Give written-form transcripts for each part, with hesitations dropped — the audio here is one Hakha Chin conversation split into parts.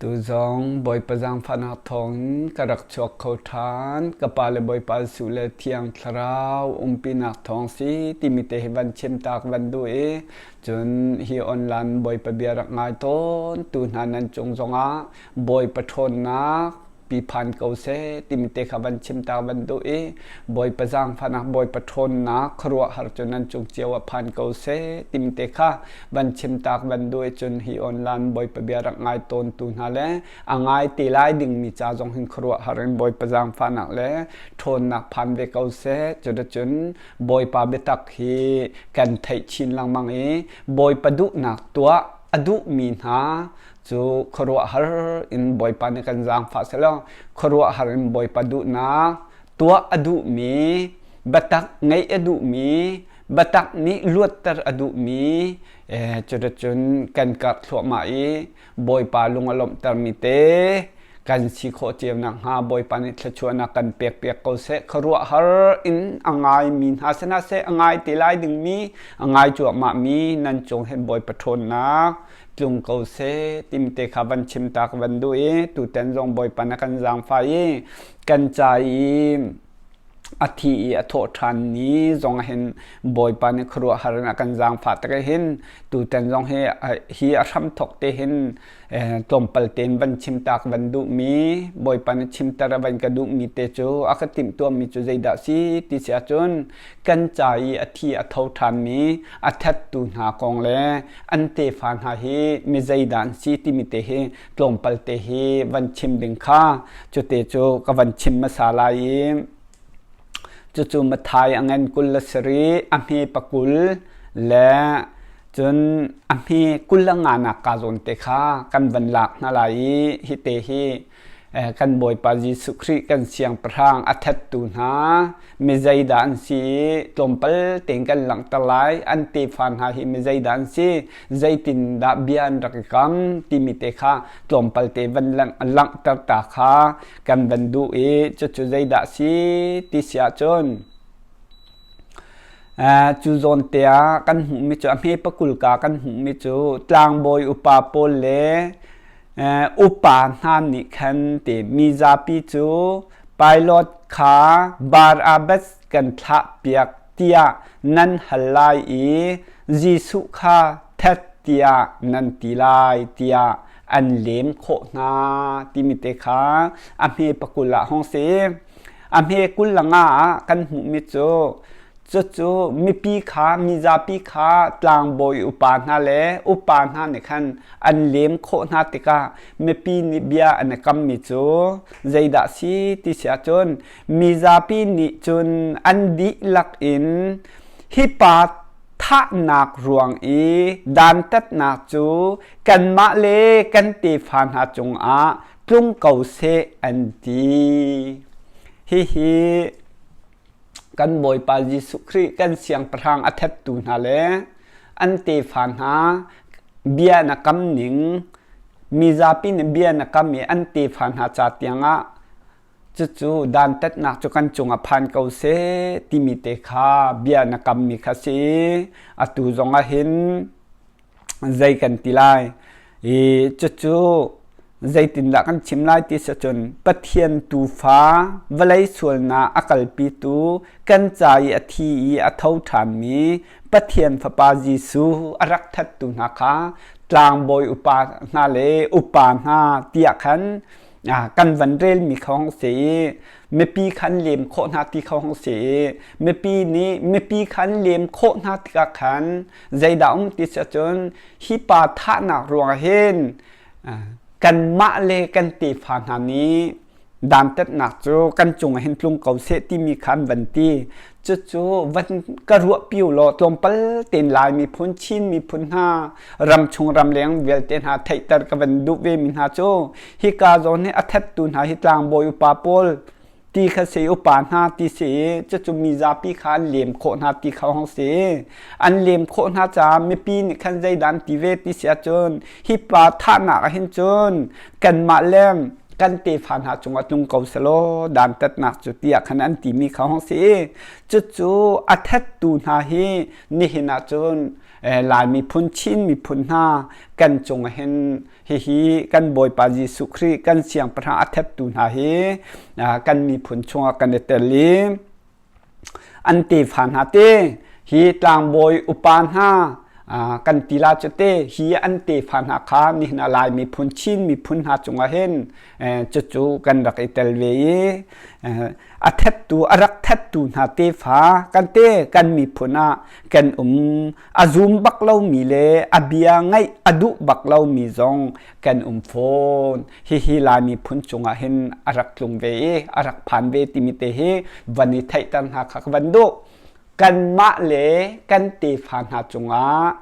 Tu zong Bawipa zaangfahnak thawngin ka rak chuak kho ṭhan. Ka pa le Bawipa Jesuh le Thiang Thlarau umpinak thawng si timi te hi van chim tak van duh i cun hi online Bawipa bia rak ngai tawn tu hna nan cung zongah Bawipa ṭhawnnak pi phan ko seh timi te kha van chim ta van duh i Bawipa zaangfahnak Bawipa ṭhawnnak khuaruahhar cu nan cung cio ah phan ko seh timi te kha van chim tak van duh i cun hi online Bawipa bia rak ngai tawn tu hna le a ngai te lai dingmi ca zong hin khuaruahhar in Bawipa zaangfahnak le ṭhawnnak phan ve ko seh cuticun Bawipa biatak hi kan theih chin lengmang i Bawipa duhnak tuah a duhmi hna cu khuaruahhar in Bawipa nih kan zaangfah selaw khuaruahhar in Bawipa duhnak tuah a duhmi biatak ngeih a duhmi biatak nih luatter a duhmi cuticun kan karh thluahmah i Bawipa lung a lawmhtermi te kan si khawh cio nakhnga Bawipa nih thluachuahnak kan pekpiak ko seh. Khuaruahhar in a ngaimi hna sihna seh a ngai te lai dingmi a ngai cuahmahmi nan cung hin Bawipa ṭhawnnak tlung ko seh timi te kha van chim ta ka van duh i tutan zong Bawipa na kan zaangfah i kan ca i a thi i a thawh ṭhan ni zong hin Bawipa nih khuaruahhar in a kan zaangfah tak hin tutan zong hi hi a hramthok te hin tlawmpal tein van chim ta ka van duhmi Bawipa nih chimter a van ka duhmi te cu a ka timhtuahmi cu zeidah si ti si ahcun kan ca i a thi a tho ṭhanmi a thattu hna kong le an tefa hna hi mi zeidah an si timi te hi tlawmpal te hi van chim ding kha cute cu ka van chim hmasa lai i cucu Matthai a ngan 27 a hme pakul le cun a hme kul le nganak ka zawn te kha kan van lak hna lai i hi te hi kan Bawipa Jesuh Khrih kan siangpahrang a thattu hna mi zeidah an si i tlawmpal tein kan langhter lai an tefa hna hi mi zeidah an si zeitindah bia an rak i kam timi te kha tlawmpal te van langhter ta kha kan van duh i cucu zeidah si ti si ahcun cu zawn te ah kan hmuhmi cu a hme pakul ka kan hmuhmi cu tlangbawi upa pawl le Upa hna nih khan ti mizapi cu pilot kha Barabbas kan thlahpiak tiah nan hal lai i Jesuh kha that tiah nan ti lai tiah an lem khawh hna timi te kha a hme pakul ah hung si. A hme 20 le nga ah kan hmuhmi cu Cucu mipi kha mizapi kha tlangbawi upa hna le upa hna nih khan an lem khawh hna tikah mipi nih bia an i kammi cu zeidah si ti si ahcun mizapi nih cun an dihlak in hi pa thahnak ruang i dantatnak cu kanmah le kan tefa hna cungah tlung ko seh an ti. Hihi kan Bawipa Jesuh Khrih kan siangpahrang a thattu hna le an tefa hna bia na kam ning mizapi nih bia na kam i an tefa hna ca tiangah cucu dantatnak cu kan cungah phan ko seh timi te kha bia na kammi kha si atu zongah hin zei kan ti lai i cucu zeitindah kan chim lai ti si cun Pathian tuufa vawlei sualnak a kalpitu kan ca i a thi i a tho ṭhanmi Pathian Fapa Jesuh a rak thattu hna kha tlangbawi upa hna le upa hna tiah khan kan van relmi kha hong si i mipi khan lem khawh hna ti kha hong si i mipi nih mipi khan lem khawh hna tikah khan zeidah um ti si ahcun hi pa thahnak ruangah hin kanmah le kan tefa hna nih dantatnak cu kan cungah hin tlung ko seh timi kha an van ti cucu van ka ruah piu law tlawmpal tein Lai miphun Chin miphun hna ramchung ramleng vialte hna theihter ka van duh ve mi hna cu hika zawn hi a thattu hna hi tlangbawi upa pawl ti kha si upa hna ti si cucu mizapi kha an lem khawh hna ti kha hong si an lem khawh hna caah mipi nih khan zeidah an ti ve ti si ahcun hi pa thahnak ah hin cun kanmah le kan tefa hna cungah tlung ko selaw dantatnak cu tiah khan an timi kha hong si cucu a thattu hna hi nihin ah cun. Lai miphun Chin miphun hna kan cung hin hihi kan Bawipa Jesuh Khrih kan siangpahrang a thettu hna hi kan miphun chungah kan i tel i an tefa hna te hi tlangbawi upa hna kan ti la cu te hi an tefa hna kha nihin a Lai miphun Chin miphun hna cungah hin cucu kan rak i tel ve i a thettu a rak thettu hna tefa kan te kan miphun ah kan um a zum bak lomi le a bia ngaih a duh bak lomi zong kan um fawn. Hihi Lai miphun cungah hin a rak tlung ve i a rak phan ve timi te hi van i theihter hna kha ka van duh. Kanmah le kan tefa hna cungah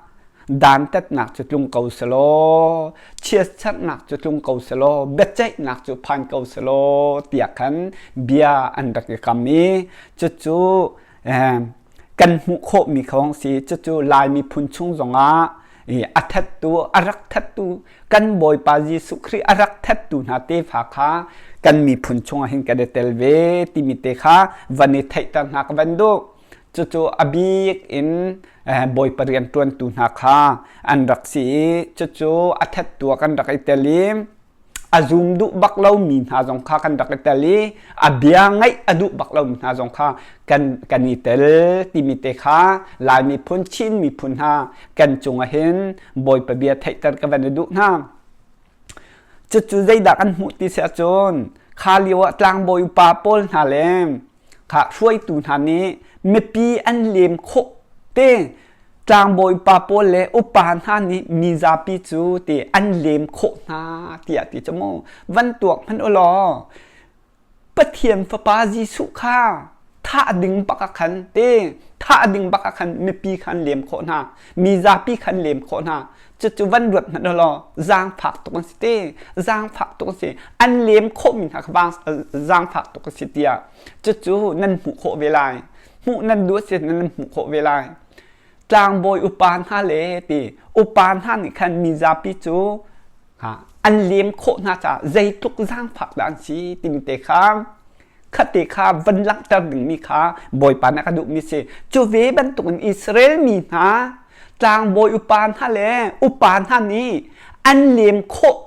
dantatnak cu tlung ko selaw, chiatserhnak cu tlung ko selaw, biaceihnak cu phan ko selaw tiah khan bia an rak i kam i cucu eh, kan hmuh khawhmi kha si. Cucu Lai miphun chung zongah a thattu a rak thattu kan Bawipa Jesuh Khrih a rak thattu hna tefa kha kan miphun chungah hin kan i tel ve timi te kha van i theihter hna ka van duh. Cucu a bik in Bawipa rianṭuantu hna kha an rak si i cucu a thattu ah kan rak i tel i a zum duh bak lomi hna zong kha kan rak i tel i a bia ngaih a duh bak lomi hna zong kha kan kan i tel timi te kha Lai miphun Chin miphun hna kan cungah hin Bawipa bia theihter ka van i duh hna. Cucu zeidah kan hmuh ti si ahcun kha lio ah tlangbawi upa pawl hna le kha hruaitu hna nih mipi an lem khawh te tlangbawi pa pawl le upa hna nih mizapi cu ti an lem khawh hna tiah ti cu mu van tuak hmanh u law Pathian fapa Jesuh kha thah ding bak ah khan te thah ding bak ah khan mipi kha an lem khawh hna mizapi kha an lem khawh hna cucu van ruat hmanh u law zaangfak tuk an si te zaangfak tuk an si an lem khawhmi hna kha zaangfak tuk an si tiah cucu nan hmuh khawh ve lai hmuh nan duh si nan hmuh khawh ve lai tlangbawi upa hna le ti upa hna nih khan mizapi cu an lem khawh hna caah zeitluk zaangfak dah an si timi te kha khate kha van langhter dingmi kha Bawipa nih a ka duhmi si. Cu ve bantukin Israel mi hna tlangbawi upa hna le upa hna nih an lem khawh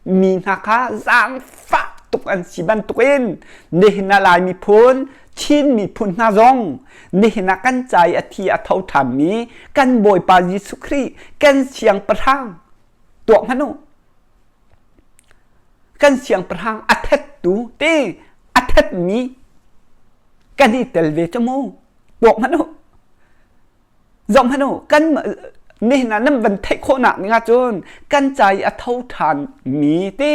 mi hna kha zaangfah tuk an si bantukin nihin ah Lai miphun Chin miphun hna zong nihin ah kan ca i a thi a tho ṭhanmi kan Bawipa Jesuh Khrih kan siangpahrang tuah hmanh u kan siangpahrang a thattu te a thatmi kan i tel ve cu mu tuak hmanh u zoh hmanh u kan nihin ah nan van theih khawhnak ning ahcun kan ca i a tho ṭhan mi te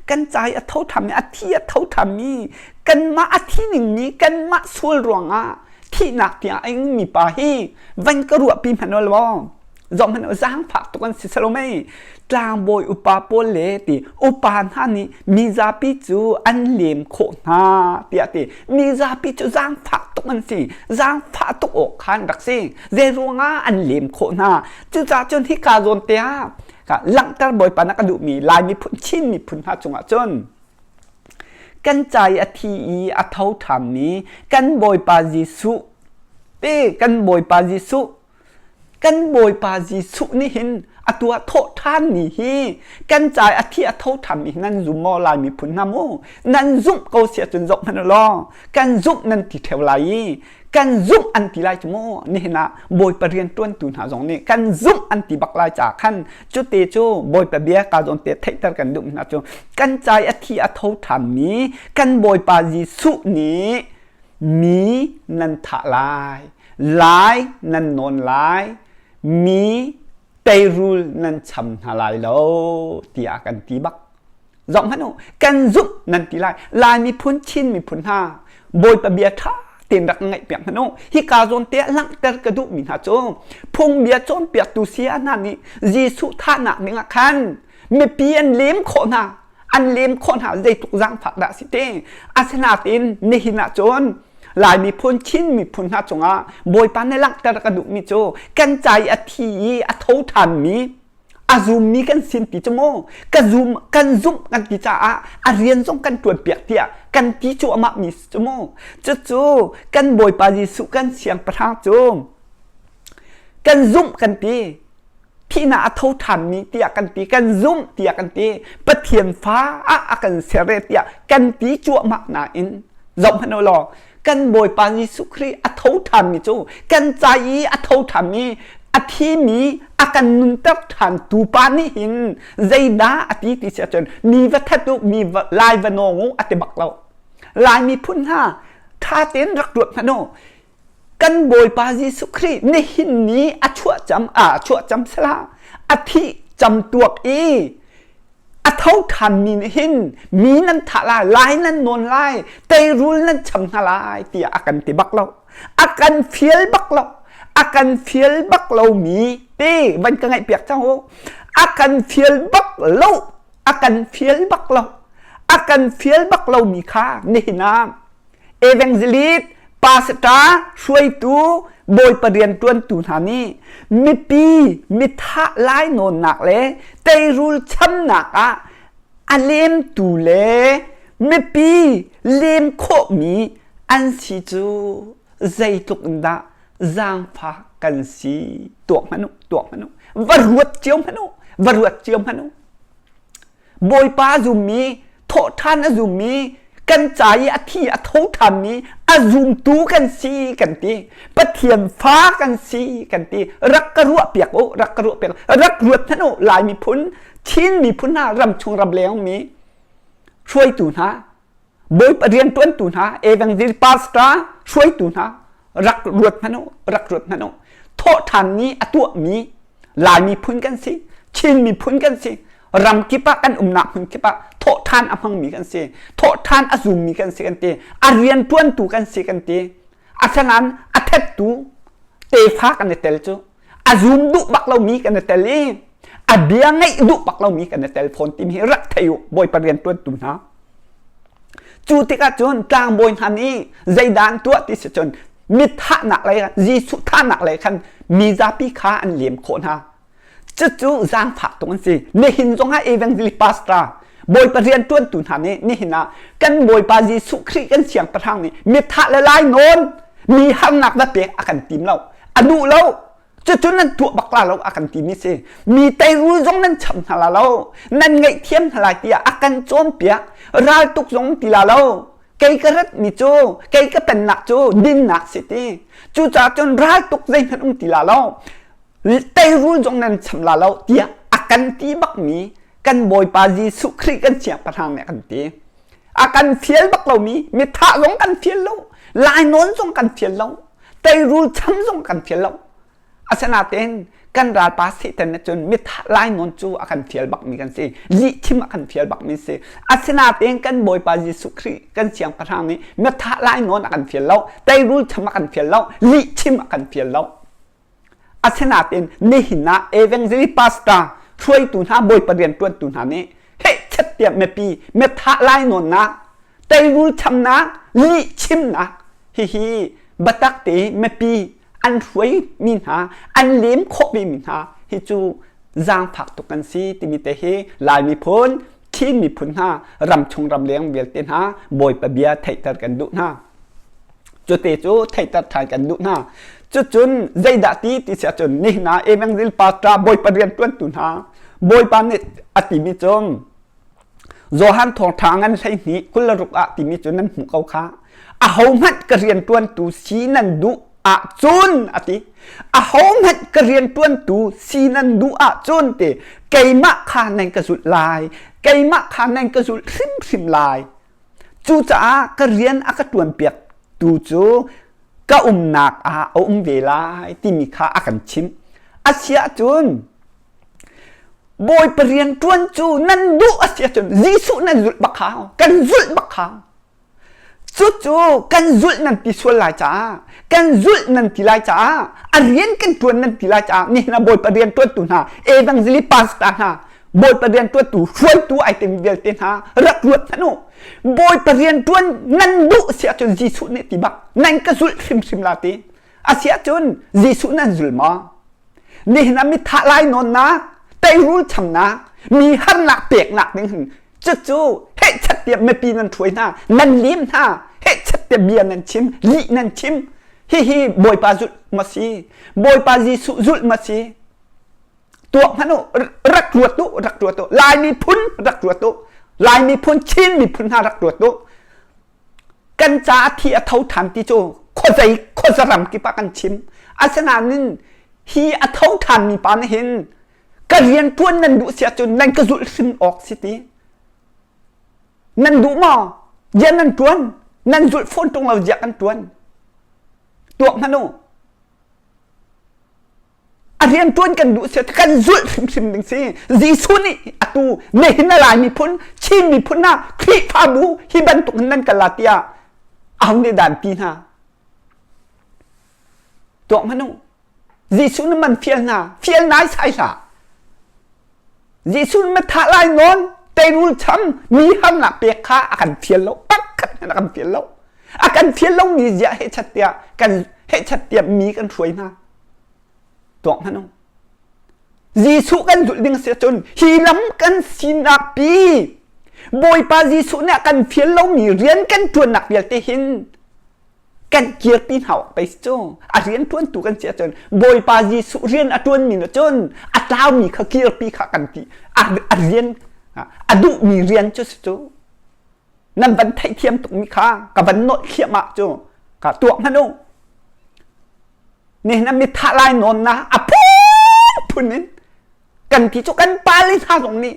kan ca i a tho ṭhan mi a thi a tho ṭhan mi kanmah a thi ning mi kanmah sual ruangah thihnak tiang a ing mi pa hi van ka ruahpi hmanh law zoh hmanh u zaangfak tuk an si salomei tlangbawi upa pawl le ti upa hna nih mizapi cu an lem khawh hna tiah ti mizapi cu zaangfak tuk an si zaangfah tuk awk khan rak si zei ruangah an lem khawh hna cucaah cun hika zawn te ah langhter bawipa na ka duhmi lai miphun Chin miphun hna cungah cun kan ca i a thi i a tho ṭhanmi kan Bawipa Jesuh te kan Bawipa Jesuh Kan Bawipa Jesuh nih hin a tuah thawh ṭhanmi hi kan ca i a thi a tho ṭhanmi hi nan zum maw Lai miphun hna mu? Nan zumh ko si ahcun zoh hmanh u law kan zumh nan ti ṭheo lai i kan zumh an ti lai cu mu nihin ah Bawipa rianṭuantu hna zong nih kan zumh an ti bak lai caah khan cute cu Bawipa bia ka zawn te theihter kan duh hna cu kan ca i a thi a tho ṭhanmi kan Bawipa Jesuh nih mi nan thah lai lai nan nawn lai mi teirul nan cham hna lai lo tiah kan ti bak zoh hmanh u kan zumh nan ti lai lai miphun Chin miphun hna Bawipa bia ṭha tein rak ngaih piak hmanh u hika zawn te ah langhter ka duhmi hna cu phungbia cawnpiaktu saya hna nih Jesuh thahnak ding ah khan mipi an lem khawh hna an lem khawh hna zeitluk zaangfak dah si te asinain nihin ah cun Lai miphun Chin miphun hna cungah Bawipa nih langhter ka duhmi cu kan ca i a thi i a tho ṭhanmi a zummi kan sin ti cu mu ka zum kan zumh kan ti caah a rian zong kan ṭuan piak tiah kan ti cu amah mi cu mu cucu kan Bawipa Jesuh kan siangpahrang cu kan zumh kan ti. Thihnak a tho ṭhanmi tiah kan ti, kan zumh tiah kan ti, Pathian fa ah a kan ser e tiah kan ti cuahmah nain zohhmanh u law kan Bawipa Jesuh Khrih a tho ṭhanmi cu kan ca i a tho ṭhanmi a thimi a kan nunter ṭhantu pa nih hin zeidah a ti ti si ahcun mi va that u mi va, lai va nawng u a ti bak lo. Lai miphun hna ṭha tein rak ruat hmanh u. Kan Bawipa Jesuh Khrih nihin ni a chuah cam a chuah cam sala a thih cam tuak i a tho ṭhanmi nih hin mi nan thah lai lai nan nawn lai teirul nan cham hna lai tiah a kan ti bak lo a kan fial bak lo a kan fial bak lomi te van ka ngaih piak cang u a kan fial bak lo a kan fial bak lo a kan fial bak lomi kha nihin ah evangelist pastor hruaitu bawipa rianṭuantu hna nih mipi mithah lainawnnak le teirul chamnak ah a lemtu le mipi lem khawhmi an si cu zeitluk in dah zaangfak kan si tuak hmanh u tuak hmanh u va ruat cio hmanh u va ruat cio hmanh u Bawipa a zummi, thawhṭhan a zummi, kan ca i a thi a tho ṭhanmi a zumtu kan si kan ti. Pathian fa kan si kan ti. Rak ka ruah piak u, rak ka ruah piak. Rak ruat hmanh u, Lai miphun, Chin miphun hna, ramchung ramleng mi hruaitu hna, Bawipa rianṭuantu hna, evangelist pastor hruaitu hna, rak ruat hmanh u, rak ruat hmanh u. Thawhṭhan ni a tuahmi Lai miphun kan si, Chin miphun kan si, ram kip ah kan umnak hmun kip ah thawhṭhan a hmangmi kan si, thawhṭhan a zummi kan si kan ti, a rianṭuantu kan si kan ti. Asinain a thettu tefa kan i tel cu a zum duh bak lomi kan i tel i a bia ngaih duh bak lomi kan i tel fawn timi hi rak thei u Bawipa rianṭuantu hna. Cu tikah cun tlangbawi hna nih zeidah an tuah ti si cun mi thahnak lei Jesuh thahnak lei khan mi zapi kha an lem khawh hna. Cucu zaangfak tuk an si. Nihin zongah evangelist pastor Bawipa rianṭuantu hna nih nihin ah kan Bawipa Jesuh Khrih kan siangpahrang nih mi thah le lai nawn mi harnak va pek a kan tim lo. A duh lo. Cucu nan tuah bak la lo a kan timi si. Mi teirul zong nan cham hna la lo. Nan ngaihthiam hna lai tiah a kan cawnpiak. Raltuk zong ti la lo. Kei ka rat mi cu, kei ka pennak cu dinnak si ti. Cucaah cun raltuk zeihmanh um ti la lo. Teirul zong nan cham la lo tiah a kan ti bakmi kan Bawipa Jesuh Khrih kan siangpahrang nih a kan ti. A kan fial bak lomi mi thah zong kan fial lo, lainawn zong kan fial lo. Teirul cham zong kan fial lo. Asinain kan ralpa Satan nih cun mithah lainawn cu a kan fial bakmi kan si. Lihchim a kan fial bakmi si. Asinain kan Bawipa Jesuh Khrih kan siangpahrang nih mithah lainawn a kan fial lo, teirul cham a kan fial lo, lihchim a kan fial lo. Asinain nihin ah evangelist pastor hruaitu hna Bawipa rianṭuantu hna nih hehchet tiah mipi mithah lainawnnak teirul chamnak lihchimnak hihi biatak te mipi an hruaimi hna an lem khawh vemi hna hi cu zaangfak tuk kan si timi te hi Lai miphun Chin miphun hna ramchung ramleng vialte hna Bawipa bia theihter kan duh hna cute cu theihter ṭhan kan duh hna cucun zeidah ti ti si ahcun nihin ah evangel pastor Bawipa rian ṭuantu hna Bawipa nih a timi cung Johan thawngṭha ngan 12 26 ah timi cu nan hmuh ko kha. Ahohmanh ka rianṭuantu si nan duh ahcun a ti. Ahohmanh ka rianṭuantu si nan duh ahcun ti keimah kha nan ka zulh lai. Keimah kha nan ka zulh hrimhrim lai. Cucaah ka rian a ka ṭuanpiaktu cu ka umnak ah a um ve lai timi kha a kan chimh. Asiahcun Bawipa rian ṭuan cu nan duh a si ahcun Jesuh nan zulh bak hau. Kan zulh bak hau. Cucu kan zulh nan ti sual lai caah, kan zulh nan ti lai caah, a rian kan ṭuan nan ti lai caah, nihin ah Bawipa rian ṭuantu hna, evangelist pastor hna, Bawipa rian ṭuantu, hruaitu ai timi vialte hna, rak ruat hmanh u. Bawipa rian ṭuan nan duh si ahcun Jesuh nih ti bak, nan ka zulh hrimhrim la ti. A si ahcun Jesuh nan zul maw? Nihin ah mithah lainawnnak, teirul chamnak, mi harnak peknak ding hin cucu hehchat tiah mipi nan hruai hna, nan lim hna, hehchat tiah bia nan chim, lih nan chim. Hihi Bawipa zulh ma si? Bawipa Jesuh zulh ma si? Tuak hmanh u, rak ruat u, rak ruat u. Lai miphun rak ruat u. Lai miphun, Chin miphun hna rak ruat u. Kan ca thi a tho ṭhan ti cu khuazei khuazaram kip ah kan chim. Asinain hi a tho ṭhanmi pa nih hin ka rian ṭuan nan duh si ahcun nan ka zulh hrim awk si ti. Nan duh maw? Rian nan ṭuan. Nan zulh fawn ṭung lo ziah kan ṭuan. Tuak hmanh u. A rianṭuan kan duh si kan zulh hrimhrim ding si. Jesuh nih atu nihin a Lai miphun, Chin miphun ah Khrihfabu hi bantuk in nan kal la tiah aho nih dan ti hna. Tuak hmanh u. Jesuh nih man fial hna, fial nai sai hlah. Jesuh nih thah lai nawn, teirul cham, mi harnak pek kha a kan fial lo, pakhat hmanh a kan fial lo. A kan fial lo mi ziah hechat tiah kan hechat tiah mi kan hruai hna. Tuak hmanh u. Jesuh kan zulh ding si ahcun hi lam kan sinak pi Bawipa Jesuh nih a kan fial lomi rian kan ṭuannak vialte hin kan kirpi hna awk pei cu a rian ṭuantu kan si ahcun Bawipa Jesuh rian a ṭuanmi nih cun a tlaumi kha kirpi kha kan ti a rian a duhmi rian cu si cu nan van theihthiam tukmi kha ka van nolh thliahmah cu ka tuak hmanh u nihin mi thah lai nawn na a phunphun in kan ti cu kan pale hna zong nih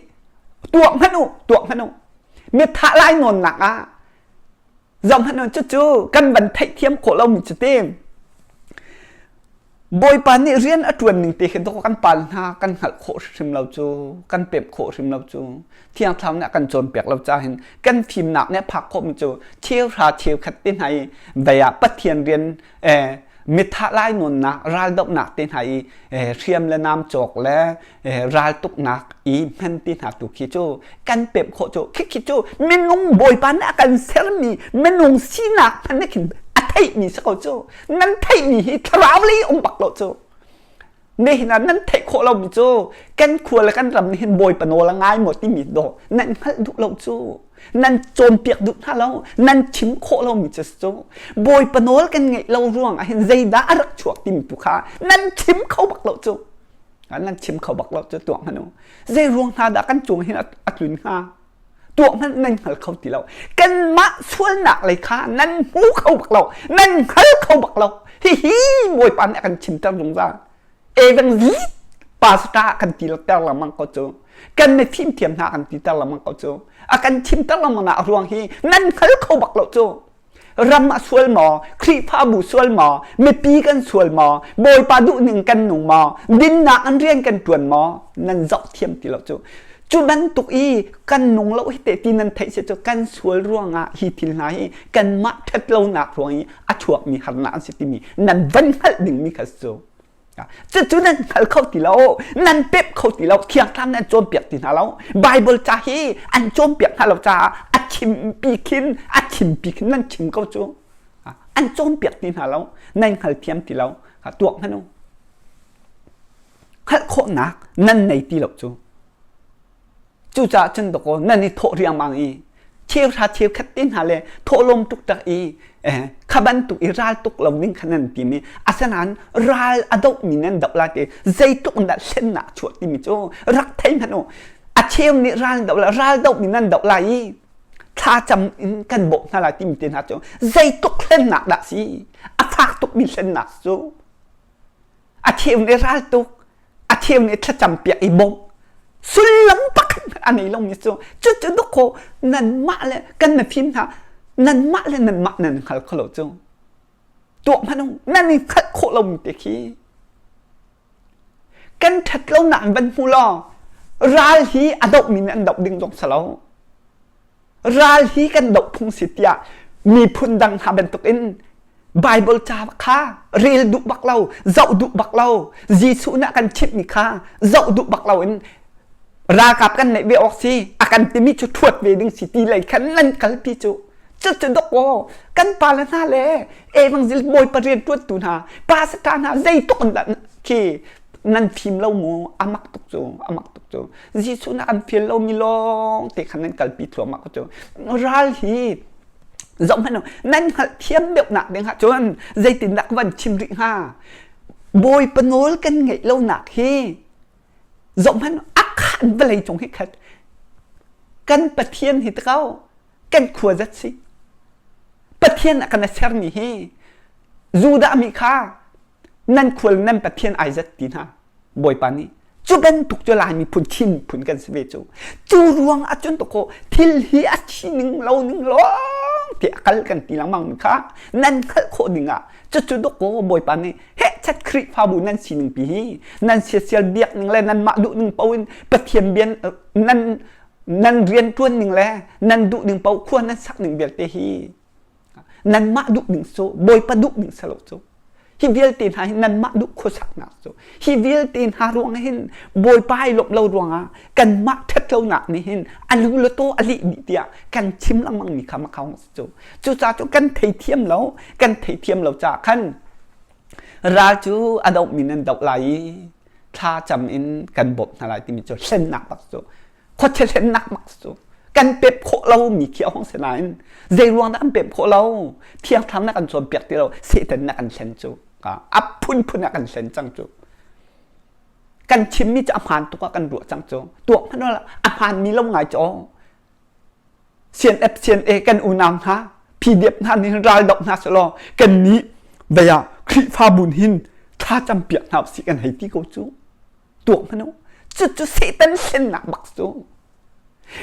tuak hmanh u tuak hmanh u mi thah lai nawnnak ah Zohhmanh cucu kan van theihthiam khawh lomi cu ti. Bawipa nih rian a ṭuan ning te khi dawh kan pal hna kan hngalh khawh hrim lo cu kan pemh khawh hrim lo cu Thiang Thlarau nih a kan cawnpiak lo ca hin kan fimnak nih a phak khawhmi cu cheuhra cheukhat te hna i vei ah Pathian rian eh, mithah lainawnnak raldohnak te hna i eh, hriam le nam cawk le raltuknak i hman ti hna tu khi cu kan pemh khawh cu khi cu minung bawipa nih a kan sermi minung sinak hman nih khin a theihmi si ko cu nan theihmi hi thlarau lei um bak lo cu nihin ah nan theih khawh lomi cu kan khua le kan ram nih hin bawipa nawl a ngai maw timi dawh nan hngalh duh lo cu nan cawnpiak duh hna lo nan chim khawh lomi cu cu bawipa nawl kan ngeih lo ruang ah hin zeidah a rak chuak timi tu kha nan chim kho bak lo cu Nan chim kho bak lo cu tuah hmanh u. Zei ruang hna dah kan cung hin a tlun hnga? Tuah hmanh nan hngal kho ti lo. Kanmah sualnak lei kha nan hmu kho bak lo. Nan hngal kho bak lo. Hihi Bawipa nih a kan chimter zungzal. Evangelist pastor kan ti ter lengmang ko cu. Kan mifim thiam hna kan ti ter lengmang ko cu. A kan chimter lengmang nak ruang hi nan hngal kho bak lo cu. Ram a sual maw? Khrihfabu sual maw? Mipi kan sual maw? Bawipa duhning kan nung maw? Dinnak an rian kan ṭuan maw? Nan zoh thiam ti lo cu. Cu bantuk i kan nung lo hi te ti nan theih si cu kan sual ruangah hi thil hna hi kanmah ṭhatlonak ruang i a chuakmi harnak an si timi nan van hngalh dingmi kha cu. Cucu nan hngal kho ti lo, nan pep kho ti lo, Thiang Thlarau nan cawnpiak ti hna lo. Bible ca hi an cawnpiak hna lo caah a chimpi khin, a chimpi khin nan chim ko cu. An cawnpiak ti hna lo, nan hngalthiam ti lo. Tuak hmanh u. Hngalh khawhnak nan nei ti lo cu. Cucaah cun dawkaw nan i thawh riangmang i cheuhra cheukhat te hna le thawhlawm tuktak i kha bantuk i ral tuk lo ding kha nan tim i asinain ral a dohmi nan doh lai te zeitluk in dah hlennak chuah timi cu rak thei hmanh u. A cheu nih ral doh lai ral dohmi nan doh lai i thlacam in kan bawmh hna lai timi te hna cu zeitluk hlennak dah si a fak tukmi hlennak cu a cheu nih ral tuk a cheu nih thlacam piak i bawmh sullam pakhat hmanh a nei lomi cu cucu dawkaw nanmah le kan mifim hna nanmah le nanmah nan hngal kho lo cu tuah hmanh u nan i hngalh khawh lomi te khi kan ṭhat lonak in van hmu law ral hi a dohmi nih an doh ding zong si lo Ral hi kan doh phung si tiah miphun dang hna bantukin Bible ca kha rel duh bak lo, zoh duh bak lo, Jesuh nih a kan chimhmi kha zoh duh bak lo in ralkap kan neih ve awk si, a kan timi cu ṭhuat ve ding si ti lei khan nan kalpi cu. Cucu dok aw kan pale hna le evangel bawipa rian ṭuantu hna, pastor hna zeitluk in dah khi nan fim lo mu amak tuk cu amak tuk cu Jesuh nih an fial lomi lawng te khan nan kalpi thluahmah ko cu ral hi zoh hmanh nan hngalh thiam deuhnak ding ah cun zeitindah ka van chim rih hnga Bawipa nawl kan ngeih lonak hi. Zohhmanh a khan vawlei cung hi khat kan Pathian hi takau kan khua zat si. Pathian a kan a sermi hi Judah mi kha nan khual nan Pathian ai zat ti hna Bawipa nih cu bantuk cu Lai miphun Chin miphun kan si ve cu cu ruang ah cun takaw thil hi a thi ning lo ning lawng ti a kal kan ti lengmang mi kha nan hngalh khawh ding ah cucu dawkaw Bawipa nih heh chat Khrihfabu nan sining pi hi nan siasial biak ning le nan mah duh ning paoh in Pathian bian nan nan rian ṭuan ning le nan duh ning paoh khua nan sak ning vialte hi nanmah duh ning cu Bawipa duh ning si lo cu hi vialte hna hi nanmah duh khuasaknak cu hi vialte hna ruang hin Bawipa ai lawmh lo ruangah kanmah ṭhat lonak nih hin a lu le taw a lih dih tiah kan chim lengmang mi kha makhau cu cucaah cu kan theithiam lo kan theithiam lo caah khan ral cu a doh mi nan doh lai i thla cam in kan bawmh hna lai timi cu hlennak bak cu khuachia hlennak bak cu kan pep khawh lo mi khi a hong si nain zei ruang dah kan pep khawh lo thiang thlarau na kan cawnpiak ti lo Satan na kan hlen cu a phunphun ah kan hlen cang cu kan chimmi cu a hmaan tuk ah kan ruah cang cu tuak hmanh a hmaan mi lo ngai cu CNF CNA kan unau hna PDF hna nih ral doh hna selaw kan nih vei ah Khrihfabu hin thla campiak hna usih kan hei ti ko cu tuak hmanh u cucu Satan hlennak bak cu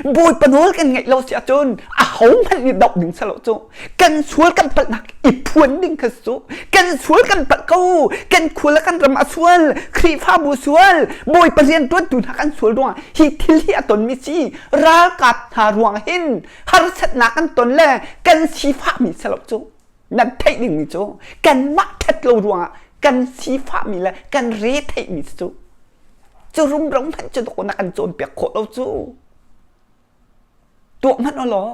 Bawipa nawl kan ngeih lo si ahcun aho hmanh nih doh ding selo cu kan sual kan palhnak i phuan ding kha cu kan sual kan palh ko kan khua le kan ram a sual Khrihfabu sual Bawipa rian ṭuantu hna kan sual ruangah hi thil hi a tonmi si ralkap hna ruang hin harsatnak kan ton le kan sifahmi selo cu nan theih dingmi cu kanmah ṭhat lo ruangah kan sifahmi le kan re theihmi cu cu rumro hmanh cu dawk na kan cawnpiak khawh lo cu tuah hmanh u law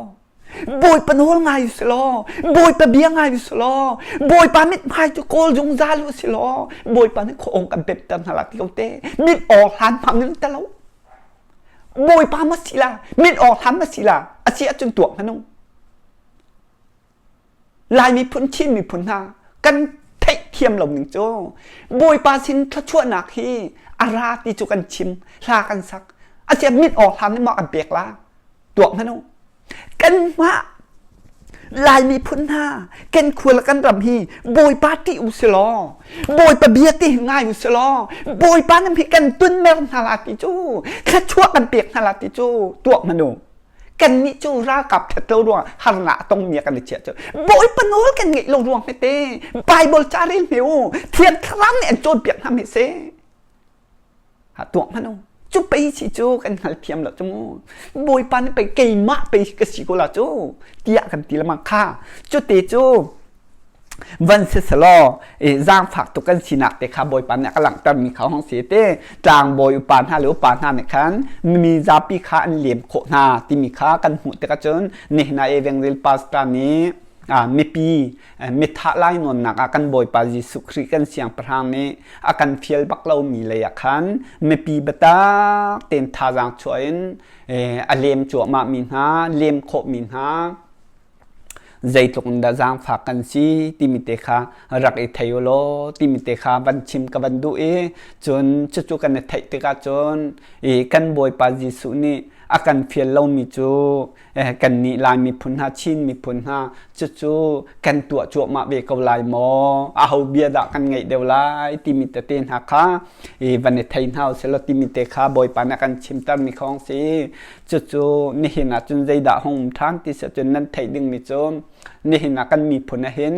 Bawipa nawl ngai u si law Bawipa bia ngai u si law Bawipa mithmai cu kawl zungzal u si law Bawipa nih khuaawng kan pemter hna la ti ko te mit aw hlan hmang in te lo Bawipa ma si la mit aw hlan ma si la a si ahcun tuah hmanh u Lai miphun Chin miphun hna kan theihthiam lo ning cu Bawipa sin thluachuahnak hi a ra ti cu kan chim hla kan sak asia mit aw hlan nih maw an pek la tuak hmanh u kanmah Lai miphun hna kan khua le kan ram hi Bawipa ṭih u si law Bawipa bia ti hi ngai u si law Bawipa nih hi kan tunmer hna la ti cu thluachuah kan pek hna la ti cu tuak hmanh u kannih cu ralkap ṭhat lo ruang harnak a tongmi ah kan i chiah cu Bawipa nawl kan ngeih lo ruang hmete Bible ca rel hme u Thiang Thlarau nih an cawnpiak hna hme seh ha tuak hmanh u cu pei si cu kan hngalthiam lo cu mu Bawipa nih pei keimah pei ka si ko la cu tiah kan ti lengmang kha cu te cu van si selaw zaangfak tuk kan sinak te kha Bawipa nih a ka langhtermi kha hong si te tlangbawi upa hna le upa hna nih khan mi zapi kha an lem khawh hna timi kha kan hmuh tikah cun nihin ah Evangelist pastor nih mipi mithah lainawnnak ah kan Bawipa Jesuh Khrih kan siangpahrang nih a kan fial bak lomi lei ah khan mipi biatak tein thazaang chuah in a lem cuahmah mi hna lem khawhmi hna zeitluk in dah zaangfak kan si timi te kha rak i thei u law timi te kha van chim ka van duh i cun cucu kan i theih tikah cun i kan Bawipa Jesuh nih a kan fial lomi cu kannih Lai miphun hna Chin miphun hna cucu kan tuah cuahmah ve ko lai maw aho bia dah kan ngaih deuh lai timi tete hna kha i van i thei hna usih law timi te kha Bawipa nih a kan chimtermi kha hong si Cucu nihin ah cun zeidah hung um ṭhan ti si ahcun nan theih dingmi cu nihin ah kan miphun ah hin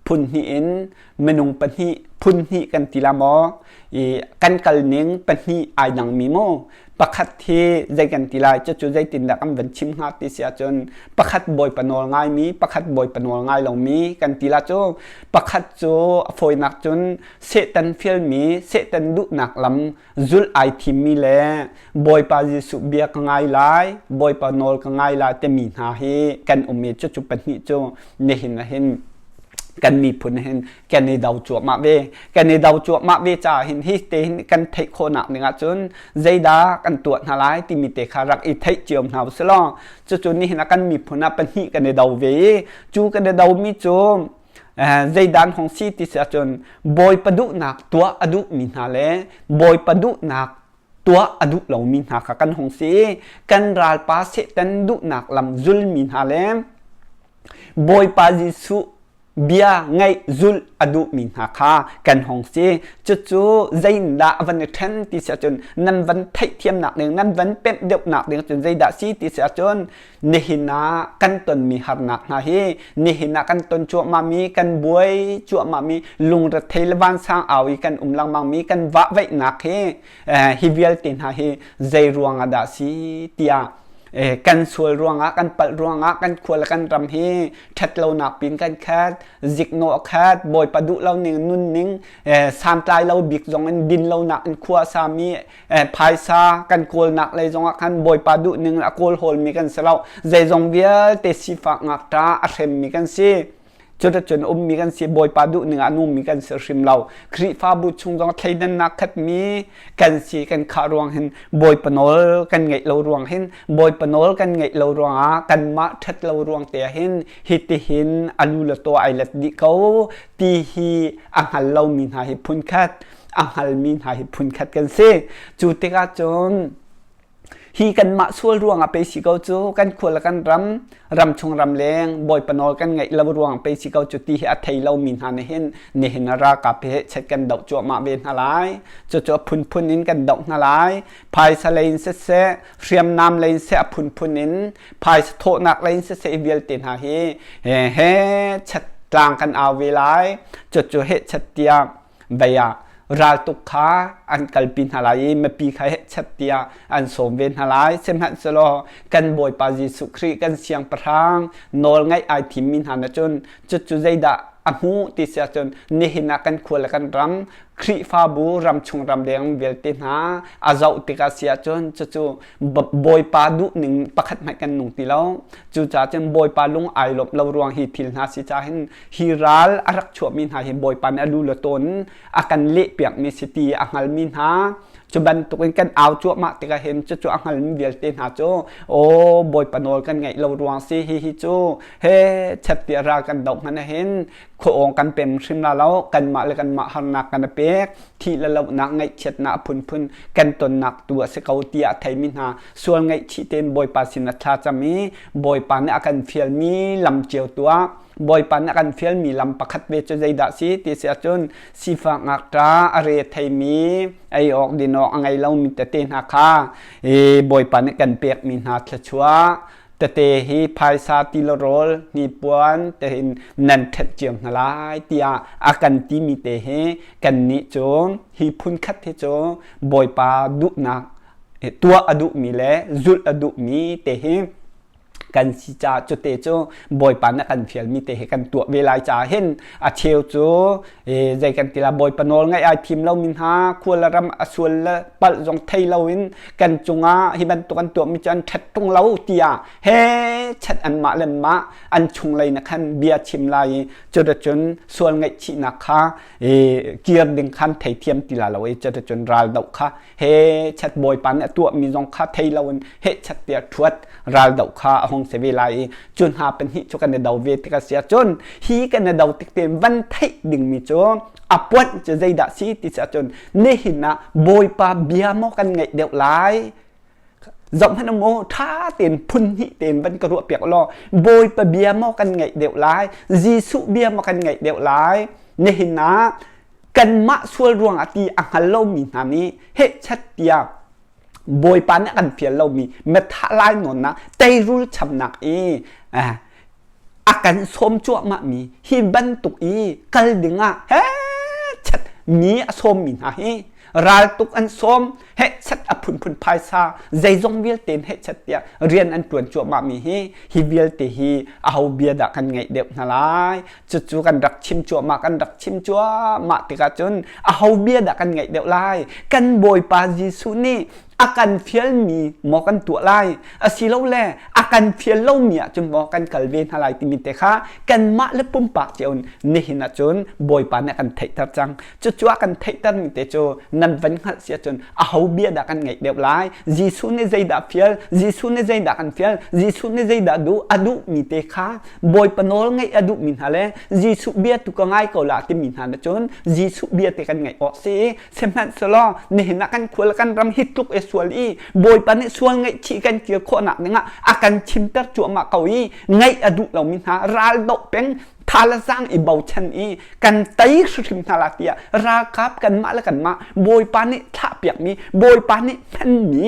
phun hnih in minung pahnih phun hnih kan ti la maw i kan kal ning pahnih ai dangmi mu pakhat hi zei kan ti lai cucu zeitindah kan van chim hnga ti si ahcun pakhat bawipa nawl ngaimi pakhat bawipa nawl ngai lomi kan ti la cu pakhat cu a fawinak cun Satan fialmi Satan duhnak lam zulh ai thimmi le Bawipa Jesuh bia ka ngai lai, Bawipa nawl ka ngai lai timi hna hi kan um i cucu pahnih cu nihin ah hin kan miphun hin kan i do cuahmah ve. Kan i do cuahmah ve caah hin hi te hin kan theih khawhnak ding ahcun zeidah kan tuah hna lai timi te kha rak i theih cio hna usih law cucu nihin ah kan miphun ah pahnih kan i do ve i cu kan i domi cu zeidan hong si ti si ahcun Bawipa duhnak tuah a duhmi hna le Bawipa duhnak. tuah a duh lomi hna kha kan hung si. Kan ralpa Satan duhnak lam zulmi hna le Bawipa Jesuh bia ngaih zulh a duhmi hna kha kan hung si. Cucu zeitindah a van i ṭhen ti si ahcun nan van theihthiamnak ding, nan van pemh deuhnak ding cun zeidah si ti si ahcun nihin ah kan tonmi harnak hna hi nihin ah kan ton cuahmahmi, kan buai cuahmahmi, lungrethei le vansang au i kan um lengmangmi, kan vahvaihnak hi hi vialte hna hi zei ruang ah dah si tiah kan sual ruangah kan palh ruangah kan khua le kan ram hi ṭhatlonak pin kan khat ziknawh khat bawipa duh lo ning nun ning santlai lo bik zong in din lonak in khua sami phaisa kan kawlnak lei zongah khan bawipa duh ning a kawl hawlmi kan si lo zeizong vialte sifak ngakṭa a hremmi kan si. Cuticun ummi kan si, Bawipa duhning ah nungmi kan si hrim lo. Khrihfabu chung zong thleidannak khatmi kan si kan khah ruang hin Bawipa nawl kan ngeih lo ruang hin Bawipa nawl kan ngeih lo ruangah kanmah ṭhat lo ruang te hin hitihin a lu le taw ai let dih ko ti hi a hngal lomi hna hi phunkhat a hngalmi hna hi phunkhat kan si. Cu tikah cun Hi kanmah sual ruangah pei si ko cu kan khua le kan ram, ramchung ramleng bawipa nawl kan ngeih lo ruang pei si ko cu ti hi a thei lomi hna nih hin nihin ah ralkap hi chet kan doh cuahmah ve hna lai. Cucu a phunphun in kan doh hna lai. Phaisa lei in siseh, hriamnam lei in siseh a phunphun in phaisa thawhnak lei in siseh vialte hna hi he chet tlang kan au ve lai. Cucu heh chet tiah vei ah raltuk kha an kalpi hna lai i mipi kha hehchet tiah an sawm ve hna lai. Sihmanhsehlaw kan Bawipa Jesuh Khrih kan Siangpahrang nawl ngaih ai thimmi hna na cun cucu zeidah a hmuh ti si ahcun nihin ah kan khua le kan ram Khrihfabu ramchung ramleng vialte hna a zoh tikah si ahcun cucu Bawipa duhning pakhat hmanh kan nung ti lo. Cucaah cun Bawipa lung ai lawmh lo ruang hi thil hna si caah hin hi ral a rak chuahmi hna hi Bawipa nih a lu le tawn a kan lehpiakmi si ti a hngalmi hna cu bantukin kan au cuahmah tikah hin cucu a hngalmi vialte hna cu aw Bawipa nawl kan ngaih lo ruang si hi hi cu he chet tiah ral kan doh hmanh hin khuaawng kan pem hrim la lo kanmah le kanmah harnak kan i pek thih le lohnak ngaihchiatnak a phunphun kan tonnak tu a si ko tiah a theimi hna sual ngaihchih tein Bawipa sin a thla cam i Bawipa nih a kan fialmi lam cio tuah Bawipa nih a kan fialmi lam pakhat ve cu zeidah si ti si ahcun sifak ngakṭa a re theimi ei awk din awk a ngei lomi tete hna kha Bawipa nih kan pekmi hna thluachuah tete hi phaisa ti le rawl hnipuan tein nan ṭhenh cio hna lai tiah a kan timi te hi kannih cu hi phunkhat hi cu Bawipa duhnak tuah a duhmi le zulh a duhmi te hi kan si caah cute cu Bawipa nih a kan fialmi te hi kan tuah ve lai caah hin a cheu cu zei kan ti la Bawipa nawl ngaih ai thim lomi hna khua le ram a sual le palh zong thei loin kan cungah hi bantuk an tuahmi cu an ṭhat ṭung lo tiah he chat anmah le mah an chunglei na khan bia chim lai i cuticun sual ngaihchihnak kha kir ding khan theithiam ti la lo i cuticun ral doh kha he chat bawipa nih a tuahmi zong kha thei loin he chat tiah ṭhuat ral doh kha a hung si ve lai i cu hna pahnih cu kan i do ve tik a si ahcun hi kan i do tik tein van theih dingmi cu a puanh cu zeidah si ti si ahcun nihin ah bawipa bia maw kan ngaih deuh lai zohhmanh maw ṭha tein phun hnih tein van ka ruah piak law bawipa bia maw kan ngaih deuh lai Jesuh bia maw kan ngaih deuh lai nihin ah kanmah sual ruangah ti a hngal lomi hna nih hehchat tiah Bawipa nih a kan fial lomi methah lai nawnnak teirul chamnak i a kan sawm cuahmahmi hi bantuk i kal dingah hehchat mi a sawmmi hna hi raltuk an sawm hehchat a phunphun phaisa zeizong vialte in hehchat tiah rian an ṭuan cuahmahmi hi hi vialte hi aho bia dah kan ngaih deuh hna lai Cucu kan rak chim cuahmah kan rak chim cuahmah tikah cun aho bia dah kan ngaih deuh lai? Kan Bawipa Jesuh nih a kan fialmi maw kan tuah lai? Asilole a kan fial lomi ahcun maw kan kal ve hna lai timi te kha kanmah le pumpak cio in nihin ahcun Bawipa nih a kan theihter cang. Cucu a kan theihtermi te cu nan van hngalh si ahcun aho bia dah kan ngaih deuh lai? Jesuh nih zeidah fial? Jesuh nih zeidah kan fial? Jesuh nih zeidah duh? A duhmi te kha Bawipa nawl ngaih a duhmi hna le Jesuh bia tu ka ngai ko la timi hna na cun Jesuh bia te kan ngaih awk si. Sihmanhsehlaw nihin ah kan khual kan ram hi tluk i sual i Bawipa nih sual ngaihchih kan kir khawhnak dingah a kan chimter cuahmah ko i ngaih a duh lomi hna ral doh peng tha le zaang i bochan i kan tei hrimhrim hna la tiah ralkap kanmah le kanmah Bawipa nih thlahpiakmi Bawipa nih hmanmi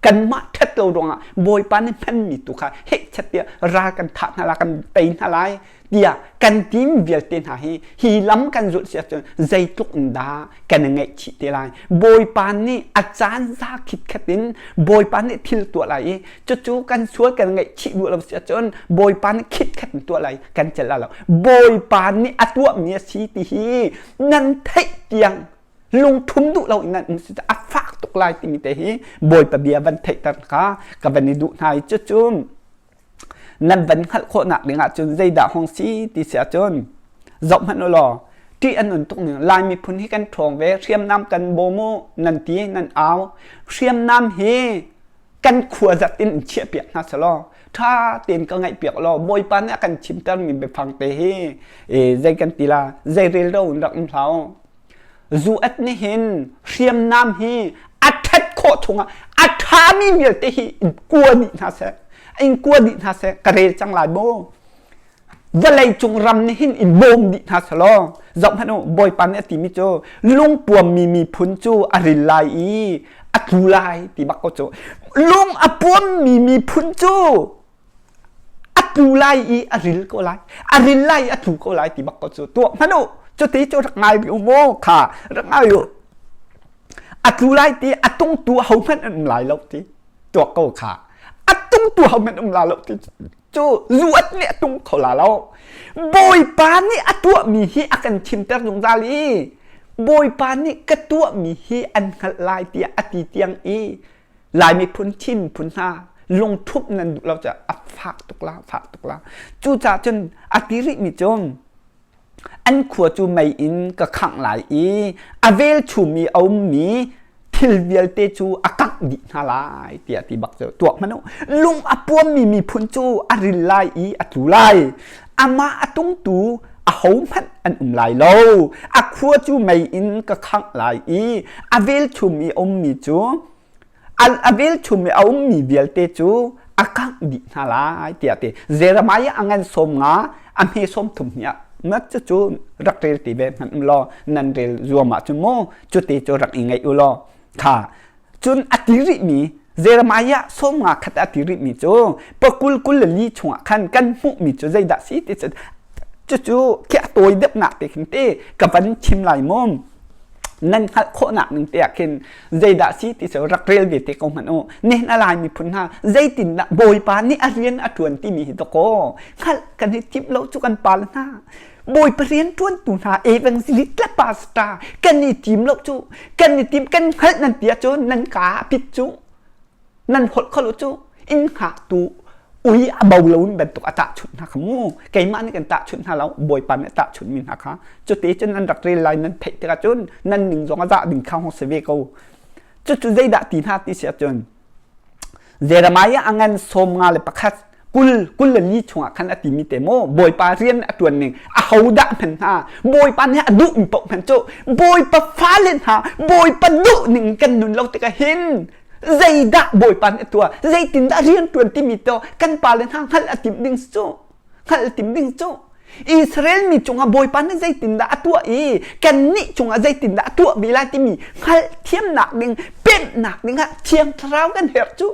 kanmah ṭhat lo ruangah Bawipa nih hmanmi tu kha hehchat tiah ral kan thah hna la kan tei hna lai tiah kan tim vialte hna hi hi lam kan zulh si ahcun zeitluk in dah kan i ngaihchih te lai. Bawipa nih a caan za khitkhat in Bawipa nih thil tuah lai i cucu kan sual kan ngaihchih duh lo si ahcun Bawipa nih khitkhat in tuah lai kan celh lai lo. Bawipa nih a tuahmi a si ti hi nan theih tiang lungthum duh lo in nan um si a fak tuk lai timi te hi Bawipa bia van theihter kha ka van i duh hna i cucu nan van hngalh khawhnak ding ahcun zeidah hong si ti si ahcun zoh hmanh u law ṭih an un tuk ning Lai miphun hi kan ṭhawng ve hriamnam kan bawm u nan ti nan au hriamnam hi kan khua zat in in chiah piak hna selaw ṭha tein ka ngaih piak law Bawipa nih a kan chimter mi biafang te hi e, zei kan ti la zei rel ro in rak um hlah u Zu at nih hin hriamnam hi a ṭhat khawh chungah a ṭhami vialte hi in kua dih hna seh. In kua dih hna seh. Ka rel cang lai maw? Vawlei cung ram nih hin in bawm dih hna selaw zoh hmanh u Bawipa nih a timi cu lungpuammi miphun cu a ril lai i a tlu lai ti bak ko cu lung a puammi miphun cu a tlu lai i a ril ko lai a ril lai i a tlu ko lai ti bak ko cu tuah hmanh u cuti cu rak ngai u maw kha rak ngai u a tlu lai ti a tungtu hohmanh an um lai lo ti tuak ko kha a tungtu hohmanh um lai lo ti cu zuat nih a tung kho la lo bawipa nih a tuahmi hi a kan chimter zungzal i bawipa nih ka tuahmi hi an hngalh lai tiah a ti tiang i Lai miphun Chin miphun hna lungthup nan duh lo caah a fak tuk la fak tuk la cucaah cun a ti rihmi cu an khua cu mei in ka khangh lai i a velchum i a ummi thil vialte cu a kangh dih hna lai tiah ti bak cu tuak hmanh u lung a puammi miphun cu a ril lai i a tlu lai amah a tungtu ahohmanh an um lai lo a khua cu mei in ka khangh lai i a velchum i a ummi cu a velchum i a ummi vialte cu a kangh dih hna lai tiah ti Jeremiah a ngan 50 a hme 30 ni ah na cucu rak rel ti ve hmanh law nan rel zuam ahcun mu cuti cu rak i ngaih u law kha cun a ti rihmi Jeremiah 50 khat a ti rihmi cu pakul kul le li chungah khan kan hmuhmi cu zeidah si ti cu cucu khi a tawi deuhnak te khin te ka van chim lai mu nan hngalh khawhnak ning te ah khin zeidah si ti cu rak rel ve te ko hmanh u nihin a lai miphun hna zeitindah bawipa nih a rian a ṭuan timi hi dakaw hngalh kan i timh lo cu kan pa le hna bawipa rian ṭuantu hna evangelist le pastor kan i tim lo cu kan i tim kan hngalh nan ti ahcun nan ka a pit cu nan holh kho lo cu inn hngaktu ui a bo lo in bantuk a tahchunh hna kha mu keimah nih kan tahchunh hna lo bawipa nih a tahchunh mi hna kha cute cun nan rak rel lai nan theih tikah cun nan ning zong a zah ding kha hong si ve ko cucu zeidah ti hna ti si ahcun Jeremiah a ngan 51 kul 24 chungah khan a timi te maw Bawipa rian a ṭuan ning ahodah hman hna Bawipa nih a duhmi paoh hman cu Bawipa fale hna Bawipa duh ning kan nun lo tikah hin zeidah Bawipa nih a tuah zeitindah rian ṭuan timi to kan pale hna hngalh a timh ding cu hngalh a timh ding cu Israel mi cungah Bawipa nih zeitindah a tuah i kannih cungah zeitindah a tuah ve lai timi hngalhthiamnak ding pemhnak dingah Thiang Thlarau kan herh cu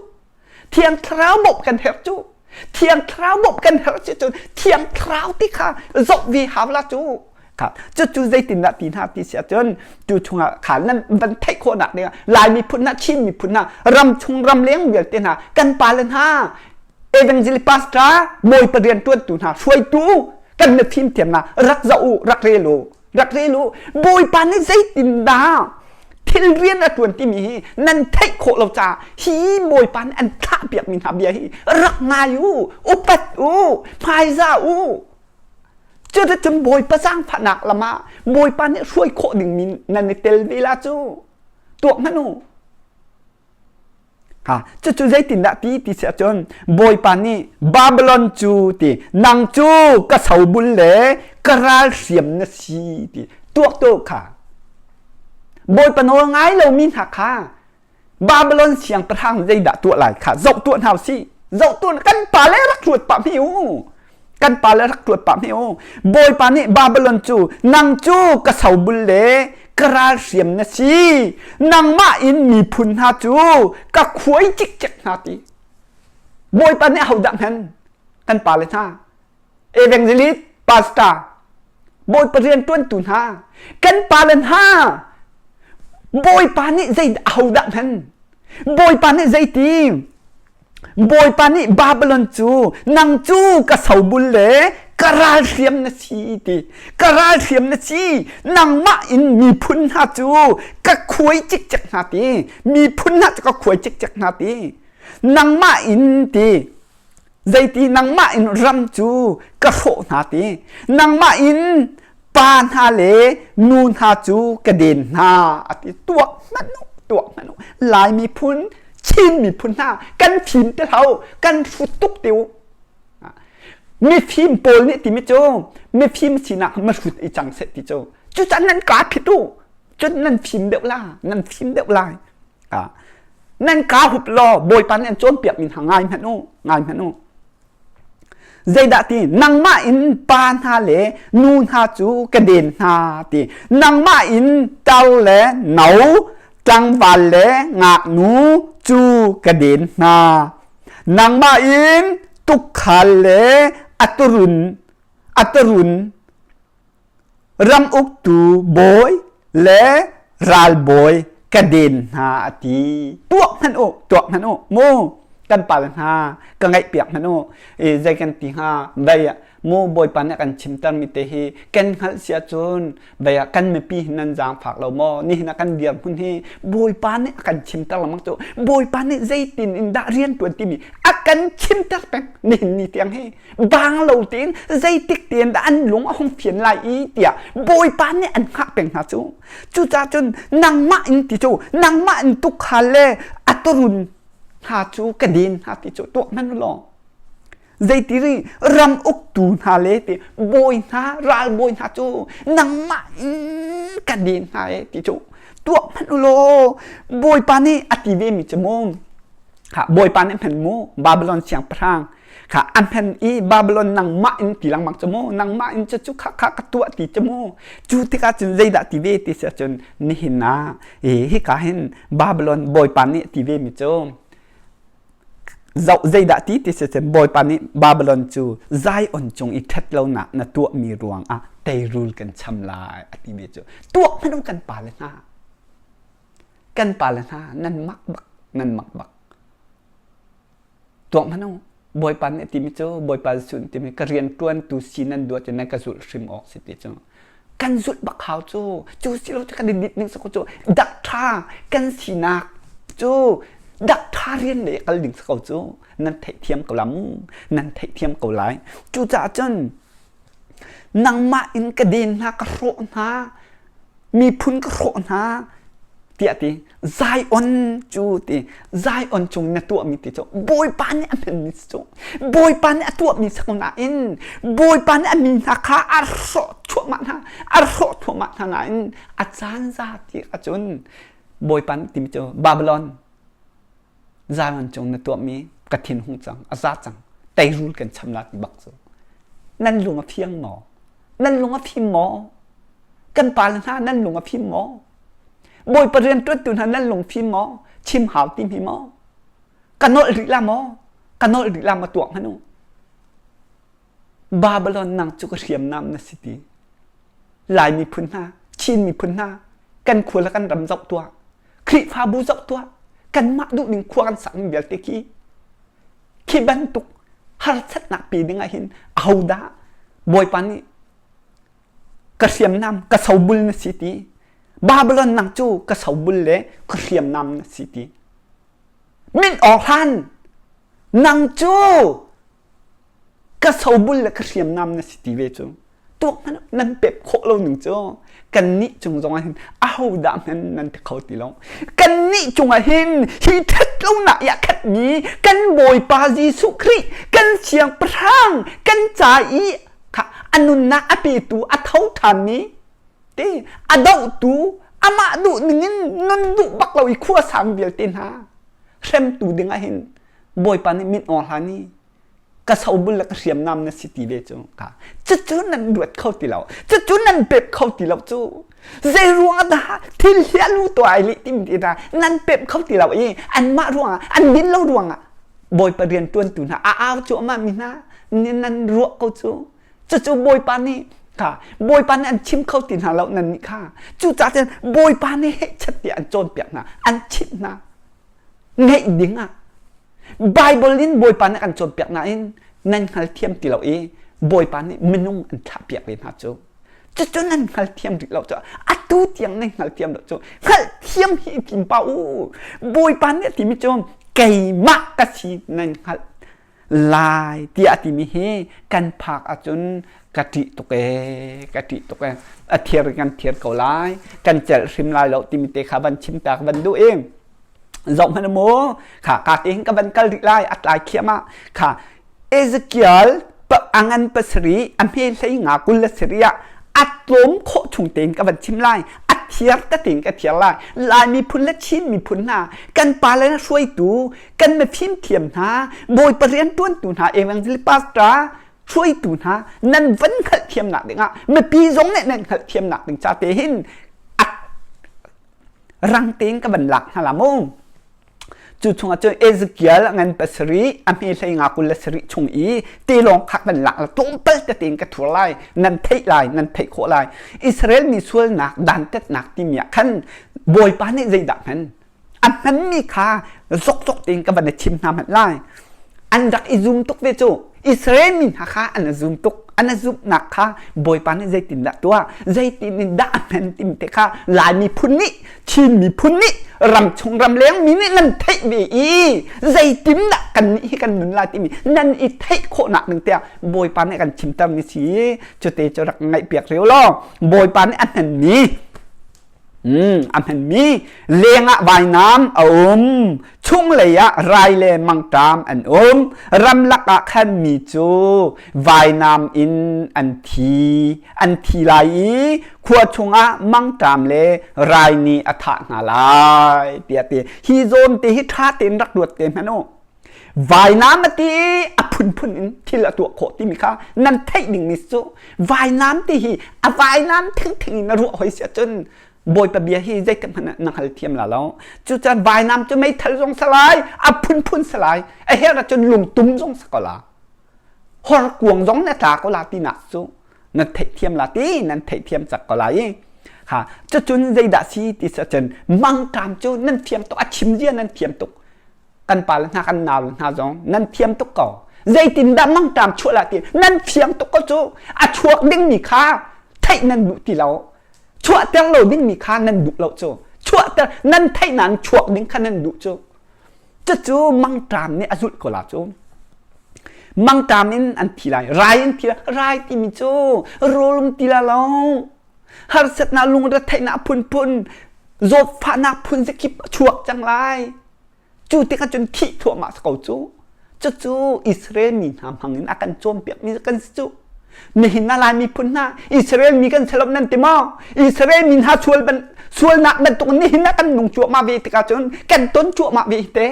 Thiang Thlarau bawmh kan herh cu Thiang Thlarau bawmh kan herh si cun Thiang Thlarau ti kha zoh ve hau la cu kha cucu zeitindah ti hna ti si ahcun tu chungah kha nan van theih khawhnak dingah Lai miphun hna Chin miphun hna ram chung ram leng vialte hna kan pale hna evangelist pastor bawipa rian ṭuantu hna hruaitu kan na fimthiamnak rak zoh u rak rel u rak rel u bawipa nih zeitindah thil rian a ṭuan timi hi nan theih khawh lo caah hi bawipa nih an thlah piakmi hna bia hi rak ngai u upat u hmaizah u cuticun bawipa zaangfahnak lam ah bawipa nih hruai khawh dingmi nan i tel ve la cu tuak hmanh u. Ha, cucu zeitindah ti ti si ahcun Bawipa nih Babylon cu ti nang cu ka sobul le ka ral hriam na si ti tuak tu kha Bawipa nawl ngai lomi hna kha Babylon siangpahrang zeidah tuah lai kha zoh tuah hna usih. Zoh tuah kan pa le rak ruat pah hme u. Kan pa le rak ruat pah hme u. Bawipa nih Babylon cu nang cu ka sobul le ka ral hriam na si. Nangmah in miphun hna cu ka khuai cikcek hna ti. Bawipa nih ahodah hman? Kan pa le hna. Evangelist, pastor, Bawipa rian ṭuantu hna, kan pale hna, Bawipa nih zei ahodah hman? Bawipa nih zeiti? Bawipa nih Babylon cu nang cu ka sobul le ka ralhriam na si ti ka ralhriam na si nangmah in miphun hna cu ka khuai cikcek hna ti miphun hna cu ka khuai cikcek hna ti nangmah in ti Zeiti nangmah in ram cu ka hrawh hna ti nangmah in pa hna le nu hna cu ka den hna a ti tuak hmanh u tuak hmanh u Lai miphun Chin miphun hna kan fim te hlo kan hrut tuk ti u mifim pawl nih timi cu mifim sinak mahrut i cang seh ti cu cucan nan kaa phit u cun nan fim deuh la nan fim deuh lai Nan kaa hup law Bawipa nih an cawnpiak mi hna ngai hmanh u, ngai hmanh u. Zeidah ti nangmah in pa hna le nu hna cu ka den hna ti nangmah in tar le no tlangval le ngaknu cu ka den hna nangmah in tukhal le aturun aturun ram uktu bawi le ralbawi ka den hna a ti. Tuak hmanh u, tuak hmanh u, mu kan pal hna, ka ngaihpiak hmanh u. I zei kan ti hnga, vei ah mu Bawipa nih a kan chimter mi te hi kan hngalh si ahcun vei ah kan mipi hi nan zaangfak lo maw? Nihin ah kan dirhmun hi Bawipa nih a kan chimter lengmang cu. Bawipa nih zeitin in dah rian ṭuan timi a kan chimter peng nihin ni tiang hi. Bang lo tein zeitik tein dah an lung a hung fian lai i tiah Bawipa nih an hngah peng hna cu. Cucaah cun nangmah in ti cu nangmah in tukhal le a turun hna cu ka den hna ti cu tuah hmanh law zeiti ri ram uktu hna le ti bawi hna ralbawi hna cu nangmah in ka den hna e ti cu tuah hmanh u law Bawipa nih a ti ve mi cu mu ha Bawipa nih hman mu Babylon siangpahrang kha a hman i Babylon nangmah in ti lengmang cu mu nangmah in cu kha kha ka tuah ti cu mu cu tikah cun zeidah ti ve ti si ahcun nihin ah hika hin Babylon bawipa nih ti ve mi cu zoh zeidah ti ti si cun bawipa nih Babylon cu Zion cung i ṭhat lonak na tuahmi ruangah teirul kan cham lai a ti ve cu tuah hmanh u kan pale hna kan pale hna nan mak bak nan mak bak Tuak hmanh u, Bawipa nih a timi cu Bawipa Jesuh nih timi ka rian ṭuantu si nan duat in nan ka zulh hrim awk si ti cu. Kan zulh bak hau cu. Cu si lo cu kan i dit ning si ko cu. Dak ṭha kan sinak cu dak ṭha rian lei kal ding si ko cu. Nan theihthiam ko la mu. Nan theihthiam ko lai. Cucaah cun nangmah in ka den hna ka hrawh hna miphun ka hrawh hna tiah ti Zion cu ti Zion cung na tuahmi ti cu Bawipa nih a hmanmi si cu Bawipa nih a tuahmi si ko nain Bawipa nih a mi hna kha a hrawh thuahmah hna a hrawh thuahmah hna nain a caan za ti ahcun Bawipa nih timi cu Babylon Zion cung na tuahmi ka thin hung cang a za cang teirul kan cham la ti bak cu nan lung a fiang maw nan lung a fim maw kan pale hna nan lung a fim maw Bawipa rianṭuantu hna nan lung fim maw chim hau ti hmi maw ka nolh rih la maw ka nolh rih la maw tuak hmanh u Babylon nang cu ka hriamnam na si ti Lai miphun hna Chin miphun hna kan khua le kan ram zoh tuah Khrihfabu zoh tuah kanmah duhning khua kan sak ning vialte khi khi bantuk harsatnak pe ding ah hin ahodah Bawipa nih ka hriamnam ka sobul na si ti Babylon nang cu ka sobul le ka hriamnam na si ti min awk hlan nang cu ka sobul le ka hriamnam na si ti ve cu. Tuak hmanh nan pep khawh lo ning cu kannih cung zong ah hin ahodah hmanh nan ti kho ti lo. Kannih cungah hin hi ṭhat lonak i a khatmi kan Bawipa Jesuh Khrih kan Siangpahrang kan ca i kha a nunnak a petu a tho ṭhanmi te a dohtu amah duh ningin nun duh bak lo i khua sang vialte hna hremtu dingah hin Bawipa nih min aw hlan i ka sobul le ka hriamnam na si ti ve cu ka cucu nan ruat kho ti lo cucu nan pep kho ti lo cu zei ruang dah thil hi a lu to ai lih tim ti dah nan pep kho ti lo i anmah ruangah an din lo ruangah bawipa rian tuantu hna a au cuahmah mi hna nan ruah ko cu cucu bawipa nih kha bawipa nih an chim kho ti hna lo nan nih kha cucaah cun bawipa nih hehchat tiah an cawnpiak hna an chimh hna ngeih ding ah Bible in Bawipa nih kan cawnpiak nain nan hngalthiam ti lo i Bawipa nih minung an thlahpiak ve hna cu. Cucu nan hngalthiam rih lo cu. Atu tiang nan hngalthiam lo cu. Hngalhthiam hi i tim pa u. Bawipa nih a timi cu keimah ka si nan hngalh lai tiah a timi hi kan phak ahcun ka ṭih tuk ee ka ṭih tuk ee a thiar kan thiar ko lai kan celh hrim lai lo timi te kha van chim ta ka van duh i zoh hmanh mu kha ka te hin ka van kal rih lai a tlai khiam ah kha Ezekiel angan pasarih a hme hlei nga 20 le sarih ah a tlawm khawh chung tein ka van chim lai a thiar ka tein ka thiar lai Lai miphun le Chin miphun hna kan pa le hruaitu kan mifim thiam hna bawipa rian tuantu hna evangelist pastor hruaitu hna nan van hngalhthiamnak dingah mipi zong nih nan hngalhthiamnak ding ca te hin rang tein ka van lak hna la mu cu chungah cun Ezekiel ngan pasarih a hme hlei nga 27 chung i tilawng khak van lak la tlawmpal tete in ka thur lai nan theih lai nan theih khawh lai Israel mi sualnak dantatnak timi ah khan Bawipa nih zeidah hman a hmanmi kha zokzok tein ka van i chim hna hmanh lai an rak i zum tuk ve cu Israel mi hna kha an i zum tuk an i zumhnak kha Bawipa nih zeitindah tuah zeitin in dah a hman tim te kha Lai miphun nih Chin miphun nih ramchung ramleng mi nih nan theih ve i zeitindah kan nih hi kan nun lai timi nan i theih khawhnak ding tiah Bawipa nih kan chimter mi si cute cu rak ngaihpiak reu law Bawipa nih a hmanmi A hmanmi lengah vainam a um, chunglei ah rai le mangṭam an um. Ramlak ah khan mi cu vainam in an thi, an thi lai i khua chungah mangṭam le rai nih a thah hna lai, tiah a ti. Hi zawn te hi ṭha tein rak ruat te hmanh u. Vainam a ti i a phunphun in thil a tuah khawh timi kha nan theih dingmi cu vainam ti hi a vainam thengtheng in na ruah hoi si ahcun Bawipa bia hi zeitik hmanh ah na hngal thiam la lo. Cucaah vainam cu meithal zong si lai, a phunphun si lai, a herh ahcun lungtum zong si ko la. Horkuang zong na tla ko la tinak cu na theihthiam la ti nan theihthiam cak ko lai i ha cucun zeidah si ti si ahcun mangṭam cu nan thiam tuk a chim zia nan thiam tuk kan pa le hna kan nau le hna zong nan thiam tuk ko zeitindah mangṭam chuah lah ti nan fiang tuk ko cu a chuak dingmi kha theih nan duh ti lo chuahter lo dingmi kha nan duh lo cu chuahter nan theih nain chuak ding kha nan duh cu cucu mangṭam nih a zulh ko la cu mangṭam in an thi lai rai in thi lai rai timi cu rawlum ti la lo harsatnak lungretheihnak phunphun zawtfahnak phun zakip a chuak cang lai Cu tikah cun thih thluahmah si ko cu. Cucu Israel mi hna hmang in a kan cawnpiakmi kan si cu. Nihin ah Lai miphun hna Israel mi kan si lo nan ti maw? Israel mi hna sual ban, sualnak bantuk nihin ah kan nung cuahmah ve tikah cun kan ton cuahmah ve hi te.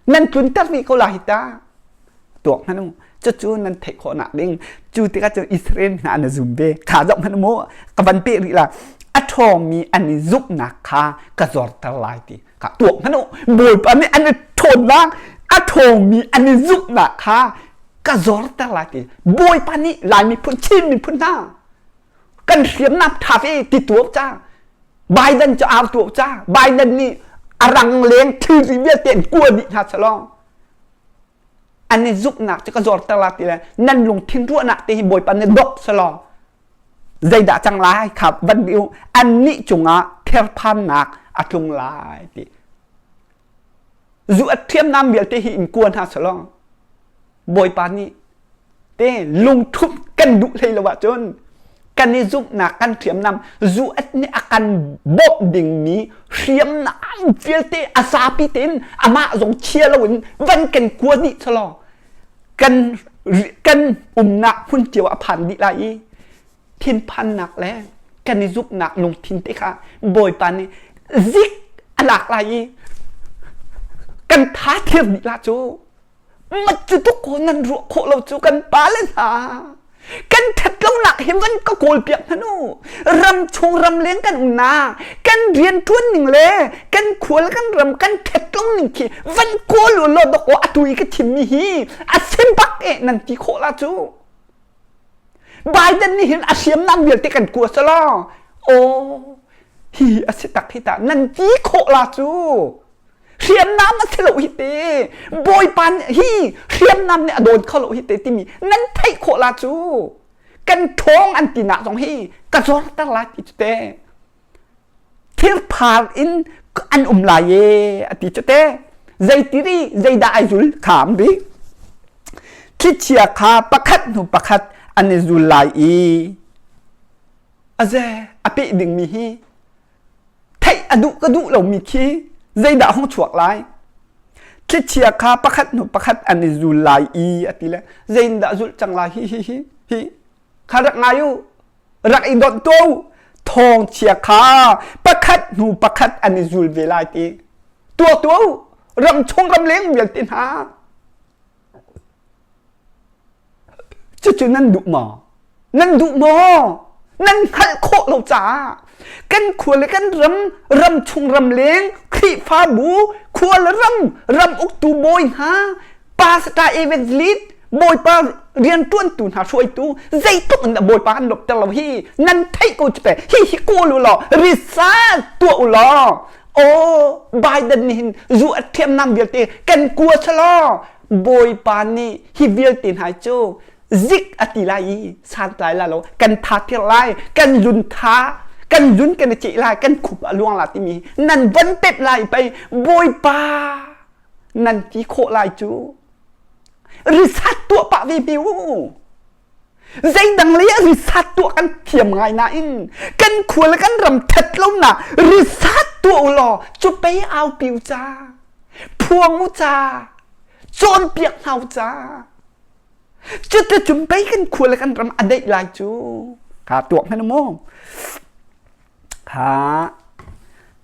Nan tlunter ve ko la hi ta. Tuak hmanh u. Cucu nan theih khawhnak ding. Cu tikah cun Israel mi hna an i zum ve. Kha zoh hmanh u mu. Ka van peh rih la. A ṭhawngmi an i zumhnak kha ka zorter lai ti. Kha tuak hmanh u Bawipa nih an i ṭhawnnak a ṭhawngmi an i zumhnak kha ka zorter lai ti Bawipa nih Lai miphun Chin miphun hna kan hriamnam ṭha ve ti tuak ca Biden cu au tuak ca Biden nih a rang leng thilri vialte an kua dih hna salawng an i zumhnak cu ka zorter la ti le nan lungthin ruahnak te hi Bawipa nih dok salawng zeidah cang lai kha van bi u annih cungah therphannak a tlung lai ti zu a thiamnam vialte hi in kua hna selaw bawipa nih te lungthup kan duh hlei lo ahcun. Kan i zumhnak kan hriamnam US nih a kan bawmh dingmi hriamnam vialte a zapi tein amah zong chia loin van kan kua dih chalaw kan kan umnak hmun cio a phan dih lai i thinphannak le kan i zumhnak lungthin te kha Bawipa nih zik a lak lai i kan tha thir dih la cu mat cu tuk ko nan ruah khawh lo cu kan pa le hna kan ṭhat lonak hi van ka kawl piak hna nu ram chung ram leng kan umnak kan rian ṭuan ning le kan khual kan ram kan ṭhat lo ning khi van kawl u law dok atu i ka thimmi hi a si bak e nan ti khawh la cu Biden nih hin a hriamnam vialte kan kua selaw aw hi a si tak hi ta nan ti khawh la cu hriamnam a si lo hi te bawipa hi hriamnam nih a dawn kho lo hi te timi nan theih khawh la cu kan ṭhawng an ti nak zong hi ka zorter lai ti cu te thirphar in an um lai e a ti cu te zeitiri zeidah ai zul kham ri thlichia kha pakhat hnu pakhat an i zul lai i aze a peh dingmi hi theih a duh ka duh lomi khi zeidah hung chuak lai thlichia kha pakhat hnu pakhat an i zul lai i a ti le zeiindah zulh cang lai hi hi hi hi kha rak ngai u rak i donh to thawngchia kha pakhat hnu pakhat an i zul ve lai ti tuah tuah u ram chung ram leng vialte hna Cucu nan duh maw? Nan duh maw? Nan hngalh khawh lo caah kan khua le kan ram, ram chung ram leng, Khrihfabu, khua le ram, ram uktu bawi hna, pastor evangelist, Bawipa rianṭuantu hna hruaitu zeitluk in dah Bawipa kan lawmhter lo hi nan theih ko cu te hi hi kawl u law research tuah u law aw Biden nih hin zu a hriamnam vialte kan kua selaw Bawipa nih hi vialte hna cu zik a ti lai i santlai la lo kan tha tir lai kan lun tha kan lun kan i ceh lai kan khup a luang la timi nan von pep lai pei Bawipa nan ti khawh lai cu risat tuah pah ve mi u zeidang lei ah risat tuah kan thiam ngai nain kan khua le kan ram that lo na risat tuah u law cu pei au pi u ca phuang u ca cawnpiak hna u ca cuticun pei kan khua le kan ram a daih lai cu kha tuah hmanh mu kha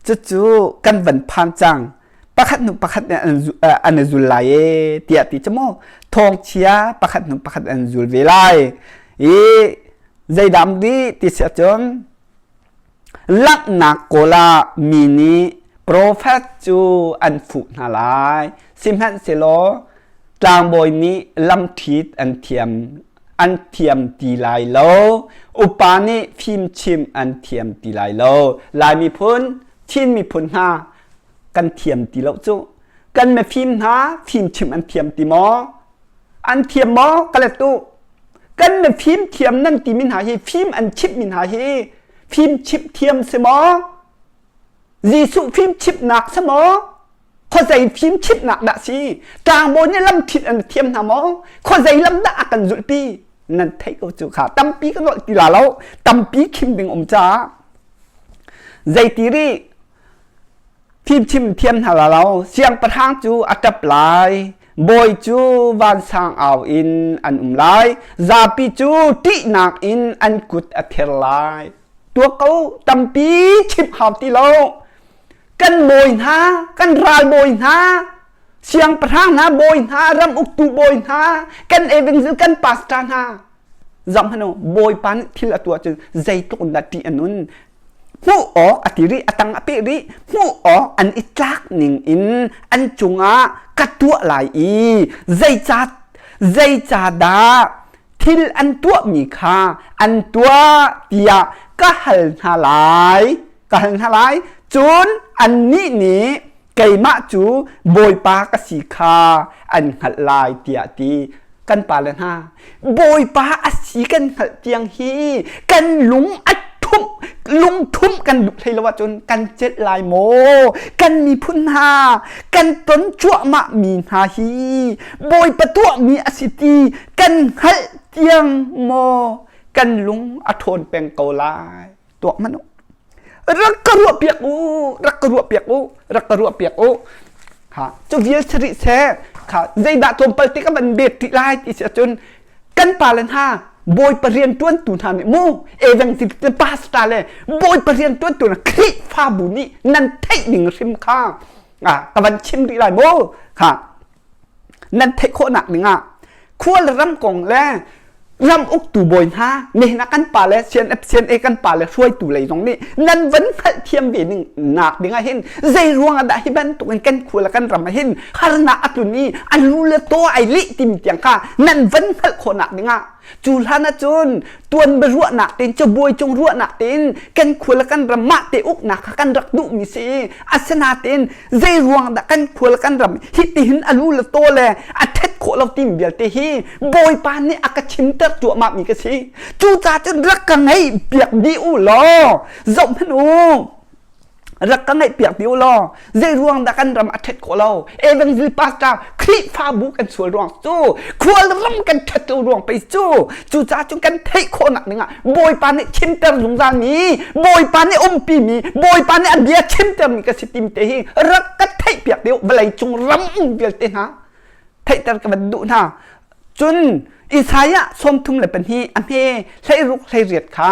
cucu kan van phan cang pakhat hnu pakhat nih an i zul lai e tiah ti cu mu thawngchia pakhat hnu pakhat an zul ve lai i zeidam dih ti si ahcun langhnak kawl ah mi nih profet cu an fuh hna lai sihmanhsehlaw tlangbawi nih lamṭhit an thiam an thiam ti lai lo upa nih fimchim an thiam ti lai lo lai miphun Chin miphun hna kan thiam ti lo cu kan mifim hna fimchim an thiam ti maw an thiam maw ka let u kan mifim thiam nan timi hna hi fim an chimh mi hna hi fim chimh thiam si maw Jesuh fim chimhnak si maw khuazei fim chimhnak dah si tlangbawi nih lam thit an thiam hna maw khuazei lam dah a kan zulhpi nan theih ko cu kha tampi ka nolh ti la lo tampi khim ding um caah zeiti rih Fimchim thiam hna la lo siangpahrang cu a ṭap lai bawi cu vansang au in an um lai zapi cu ṭihnak in an kut a ther lai tuak ko tampi chimh hau ti lo kan bawi hna kan ral bawi hna siangpahrang hna bawi hna ram uktu bawi hna kan evangelist kan pastor hna zoh hmanh u bawipa nih thil a tuah cun zeitluk in dah ṭih a nun hmuh awk a ti rih a tang a peh rih hmuh awk an i tlak ning in an cungah ka tuah lai i zeica zeicadah thil an tuahmi kha an tuah tiah ka hal hna lai ka hal hna lai cun annih nih keimah cu Bawipa ka si kha an hngalh lai tiah ti kan pale hna Bawipa a si kan hngalh tiang hi kan lung a thumh lungthumh kan duh hlei lo ahcun kan celh lai maw kan miphun hna kan ton cuahmah mi hna hi Bawipa tuahmi a si ti kan hngalh tiang maw? Kan lung a ṭhawn peng ko lai. Tuak hmanh u. Rak ka ruah piak u, rak ka ruah piak u, rak ka ruah piak u. Ha, cu vial si rih seh. Kha zeidah tlawmpal te ka van bet ti lai ti si ahcun kan pa le hna Bawipa rian ṭuantu hna nih mu evangelist pastor le Bawipa rian ṭuantu hna Khrihfabu nih nan theih ding hrim kha ka van chim rih lai mu kha nan theih khawhnak dingah khual ram kong le ram uktu bawi hna nihin ah kan pa le CNF CNA kan pa le hruaitu lei zong nih nan van hngalhthiam ve ning nak ding ah hin zei ruang ah dah hi bantuk in kan khua le kan ram ah hin harnak a tlun i a lu le taw ai lih timi tiang kha nan van hngalh khawhnak ding ah cu hlan ah cun tuan biaruahnak tein cabuai cung ruahnak tein kan khua le kan ram mah te uknak kha kan rak duhmi si i asinain zei ruang dah kan khua le kan ram hitihin a lu le taw le a ṭhet khawh lo timi vialte hi Bawipa nih a ka chimter cuahmah mi ka si. Cucaah cun rak ka ngaih piak dih u law zoh hmanh u rak ka ngaihpiak ti u law zei ruang dah kan ram a ṭhet khawh lo evangel pastor Khrihfabu kan sual ruang cu khual ram kan ṭhat lo ruang pei cu cucaah cun kan theih khawhnak dingah Bawipa nih chimter zungzal mi Bawipa nih umpi mi Bawipa nih a bia chimter mi ka si tim te hi rak ka theihpiak deuh vawlei cung ram um vialte hna theihter ka van duh hna Cun Isaiah 32 a hme 16 18 kha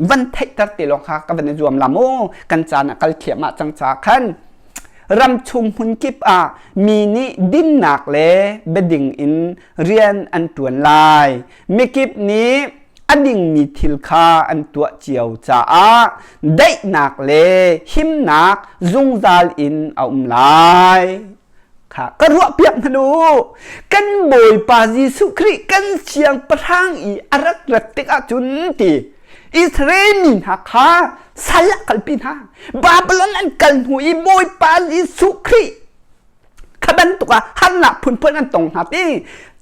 van theihter te lawng kha ka van i zuam la mu kan caan a kal thiam ah cang ca khan ram chung hmun kip ah mi nih dinnak le biading in rian an ṭuan lai mikip nih a dingmi thil kha an tuah cio caah daihnak le himnak zungzal in a um lai Kha ka ruahpiak hmanh u. Kan Bawipa Jesuh Khrih kan siangpahrang i a rak rat tikah cun ti Israel mi hna kha sal ah kalpi hna. Babylon an kal hnu i Bawipa Jesuh Khrih kha bantuk ah harnak phunphun an tong hna ti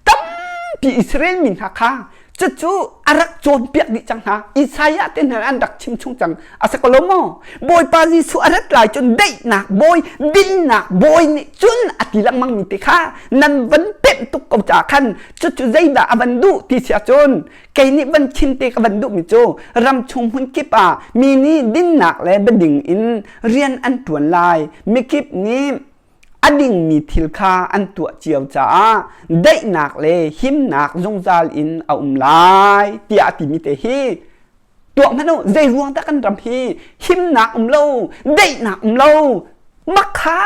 tampi Israel mi hna kha Cucu a rak cawnpiak dih cang hna. Isaiah te hna an rak chim chung cang. A si ko lo maw? Bawipa Jesuh a rat lai cun daihnak bawi, dinnak bawi nih cun a ti lengmang mi te kha nan van pemh tuk ko caah khan cucu zeidah a van duh ti si ahcun kei nih van chim te ka van duh mi cu ram chung hmun kip ah mi nih dinnak le biading in rian an ṭuan lai. Mikip nih a dingmi thil kha an tuah cio caah daihnak le himnak zungzal in a um lai tiah a timi te hi tuah hmanh u zei ruang dah kan ram hi himnak um lo daihnak um lo mak kha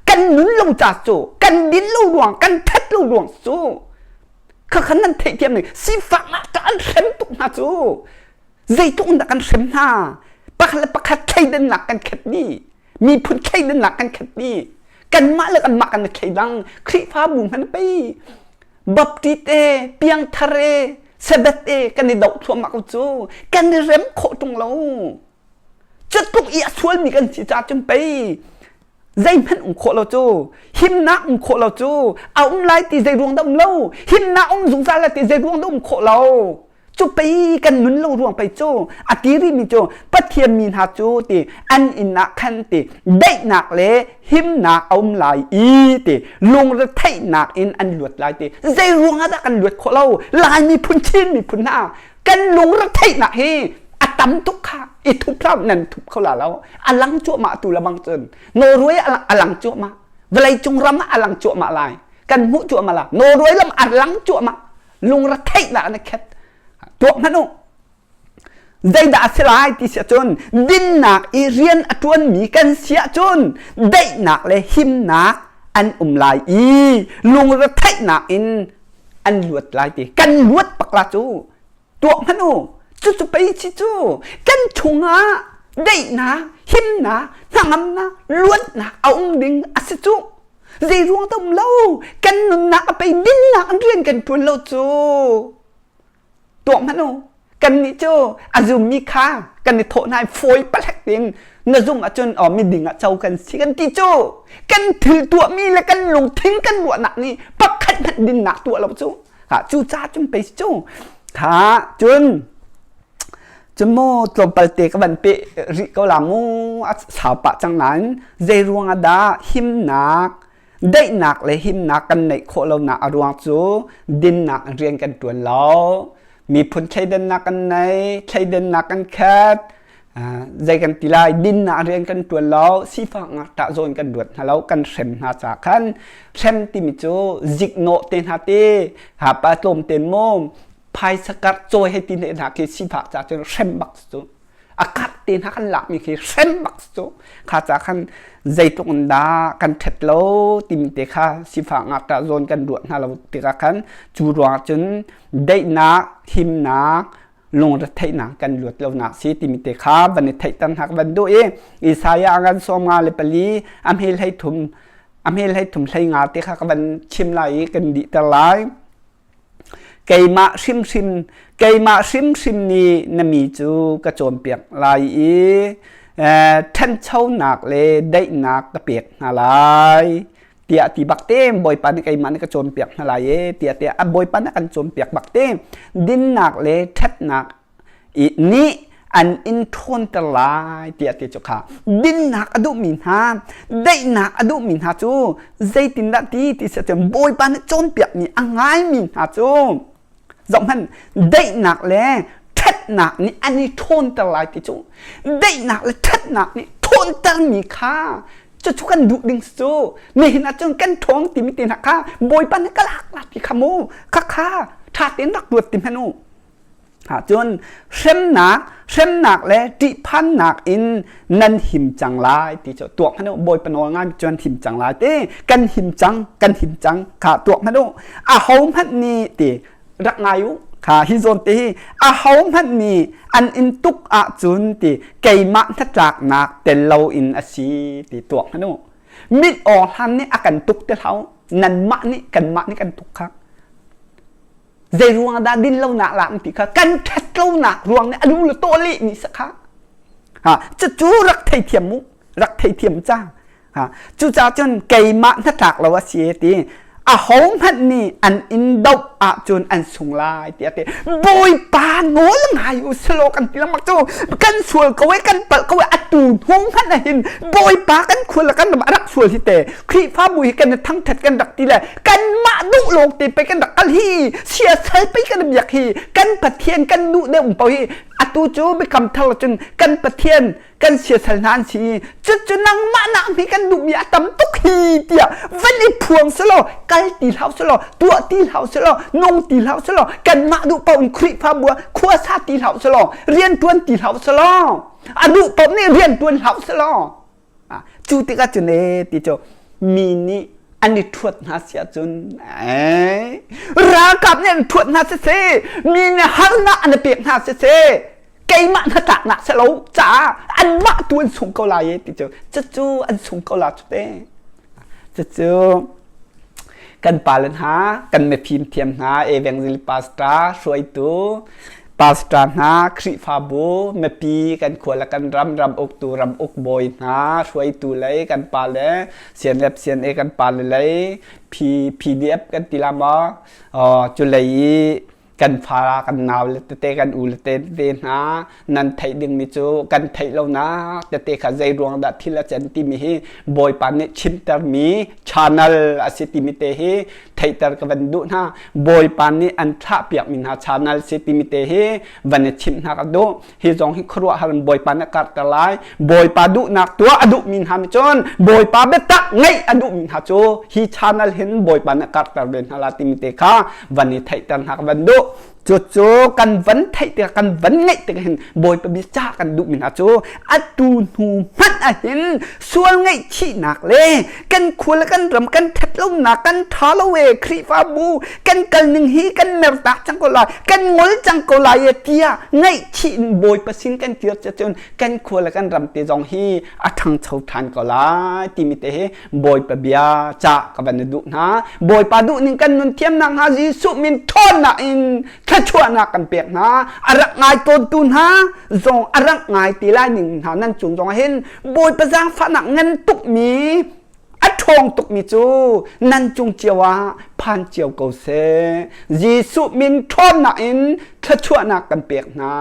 kan nun lo ca cu kan din lo ruang kan that lo ruang cu kha khan nan theihthiam ning sifak ah ka an hrem tuk hna cu zeitluk in dah kan hrem hna pakhat le pakhat thleidannak kan khat dih miphun thleidannak kan khat dih kanmah le kanmah kan i thleidang Khrihfabu hmanh pei Baptist e piangthar e Sabbath e kan i doh thluahmah ko cu kan i rem khawh ṭung lo cutluk i a sualmi kan si caah cun pei zeihmanh um khawh lo cu himnak um khawh lo cu a um lai ti zei ruang dah um lo himnak um zungzal lai ti zei ruang dah um khawh lo Cu pei kan nun lo ruang pei cu a ti rihmi cu Pathian mi hna cu ti an inn ah khan ti daihnak le himnak a um lai i ti lungretheihnak in an luat lai ti zei ruang ah dah kan luat khawh lo Lai miphun Chin miphun hna kan lungretheihnak hi a tam tuk kha i thup hlah nan thup kho la lo a lang cuahmah tu le bang cun Norway a lang cuahmah vawlei cung ram ah a lang cuahmah lai kan hmuh cuahmah la Norway lam a lang cuahmah lungretheihnak na khet tuak hmanh u zeidah a si lai ti si ahcun dinnak i rian a ṭuanmi kan si ahcun daihnak le himnak an um lai i lungretheihnak in an luat lai ti kan luat bak la cu tuak hmanh u cucu pei si cu kan chungah daihnak himnak hnangamnak luatnak a um ding a si cu Zei ruang dah um lo? Kan nunnak a pei dinnak an rian kan ṭuan lo cu. Tuah hmanh u. Kannih cu a zummi kha kan i thawh hna i fawi palek tein na zum ahcun aw miding ah co kan si kan ti cu. Kan thil tuahmi le kan lungthin kan ruahnak nih pakhat hmanh dinnak tuah lo cu. Ha cu ca cun pei cu. Kha cun cun mu tlawmpal te ka van peh rih ko la mu a sau pah cang nain zei ruang ah dah himnak daihnak le himnak kan neih khawh lonak a ruang cu dinnak in rian kan ṭuan lo. Miphun thleidannak kan nei, thleidannak kan khat, zei kan ti lai, dinnak rian kan ṭuan lo, sifak ngakṭah zawn kan ruat hna lo, kan hrem hna ca khan hrem timi cu ziknawh te hna te, ha pa tlawm te maw, phaisa karh cawi hei ti hna khi sifak ca cun hrem bak cu. A karh te hna kan lakmi khi hrem bak cu. Kha ca khan zeitluk in dah kan ṭhet lo timi te kha sifak ngakṭah zawn kan ruat hna lo tikah khan cu ruangah cun daihnak, himnak, lungretheihnak kan luat lonak si timi te kha van i theihter hna ka van duh i Isaiah ngan 54 a hmel hlei thum a hmel hlei thum hlei nga te kha ka van chim lai i kan dihter lai. Keimah hrimhrim keimah hrimhrim nih na mi cu ka cawnpiak lai i ṭhanchonak le daihnak ka pek hna lai. Tiah ti bak te Bawipa nih keimah nih ka cawnpiak hna lai e tiah tiah a Bawipa nih a kan cawnpiak bak te dinnak le ṭhatnak nih an in ṭhawnter lai tiah ti cu kha dinnak a duhmi hna daihnak a duhmi hna cu zeitindah ti ti si cun Bawipa nih cawnpiakmi a ngaimi hna cu zohhmanh daihnak le ṭhatnak nih an i ṭhawnter lai ti cu daihnak le ṭhatnak nih ṭhawntermi kha cucu kan duh ding cu nihin ah cun kan ṭhawng timi te hna kha Bawipa nih ka lak la ti kha mu kha kha ṭha tein rak ruat ti hmanh u Cun hremnak, hremnak le ṭihphannak in nan him cang lai ti cu tuak hmanh u. Bawipa nawl ngai cun him cang lai ti. Kan him cang, kan him cang kha tuak hmanh u. Ahohmanh nih ti rak ngai u. Kha hi zawn te hi ahohmanh nih an in tuk ahcun ti keimah hnatlaknak tel loin a si ti tuak hmanh u. Mit awng hlan nih a kan tuk te hlah u. Nanmah nih kanmah nih kan tuk kha. Zei ruang dah din lonak la ti kha kan ṭhat lonak ruang nih a lu le taw leh mi sa kha. Ha, cucu rak theithiam mu, rak theithiam ca. Ha, cucaah cun keimah hnatlak lo a si ti ahohmanh nih an in doh ahcun an sung lai tiah ti. Bawipa nawl ngai u selaw kan ti lengmang cu kan sual ko e kan palh ko e atu hnu hmanh ah hin Bawipa kan khual le kan ram a rak sual hi te Khrihfabu hi kan i thangṭhat kan rak ti le kanmah duh lawng te pei kan rak kal hi siasal pei kan biak hi kan Pathian kan duh deuh paoh hi atu cu biakam thar cun kan Pathian kan siasal hna an si cucu nangmah nak hi kan duhmi a tam tuk hi tiah van i phuang selaw kal ti hlah selaw tuah ti hlah selaw nung ti hlah selaw kanmah duh paoh in Khrihfabu ah khua sa ti hlah selaw rian ṭuan ti hlah selaw a duh paoh nih rian ṭuan hlah selaw Cu tikah cun ee ti cu mi nih an i ṭhuat hna si ahcun ralkap nih an ṭhuat hna siseh mi nih harnak an i pek hna siseh keimah hnatlaknak si lo caah anmah tu an sung ko lai e ti cu cucu an sung ko la cu te cucu kan pale hna kan mifim thiam hna evangel pastor hruaitu pastor hna Khrihfabu mipi kan khua le kan ram ram uktu ram uk bawi hna hruaitu lei kan pale CNF CNA kan pale lei P PDF kan ti la maw cu lei i kan fa kan nau le tete kan u le tete hna nan theih dingmi cu kan theih lonak tete kha zei ruang dah thil a can timi hi Bawipa nih chimtermi channel a si timi te hi theihter ka van duh hna Bawipa nih an thlah piakmi hna channel si timi te hi van i chimh hna ka duh hi zong hi khuaruahhar in Bawipa nih karhter lai Bawipa duhnak tuah a duhmi hna nih cun Bawipa biatak ngeih a duhmi hna cu hi channel hin Bawipa nih karhter ve hna la timi te kha van i theihter hna ka van duh cucu kan van theih tikah kan van ngeih tikah hin Bawipa bia ca kan duhmi hna cu atu hnu hmanh ah hin sual ngaihchihnak le kan khua le kan ram kan ṭhat lonak kan ṭha lo e Khrihfabu kan kal ning hi kan mertak cang ko lai kan ngol cang ko lai e tiah ngaihchih in Bawipa sin kan kir cun kan khua le kan ram te zong hi a ṭhangcho ṭhan ko lai timi te hi Bawipa bia cah ka van duh hna. Bawipa duhning kan nun thiamnak hnga Jesuh min ṭhawnnak in thluachuahnak kan pek hna. A rak ngai tawntu hna zong a rak ngai ti lai ning hna nan cung zong hin Bawipa zaangfahnak ngan tukmi a ṭhawng tukmi cu nan cung cio ah phan cio ko seh. Jesuh min ṭhawnnak in thluachuahnak kan pek hna.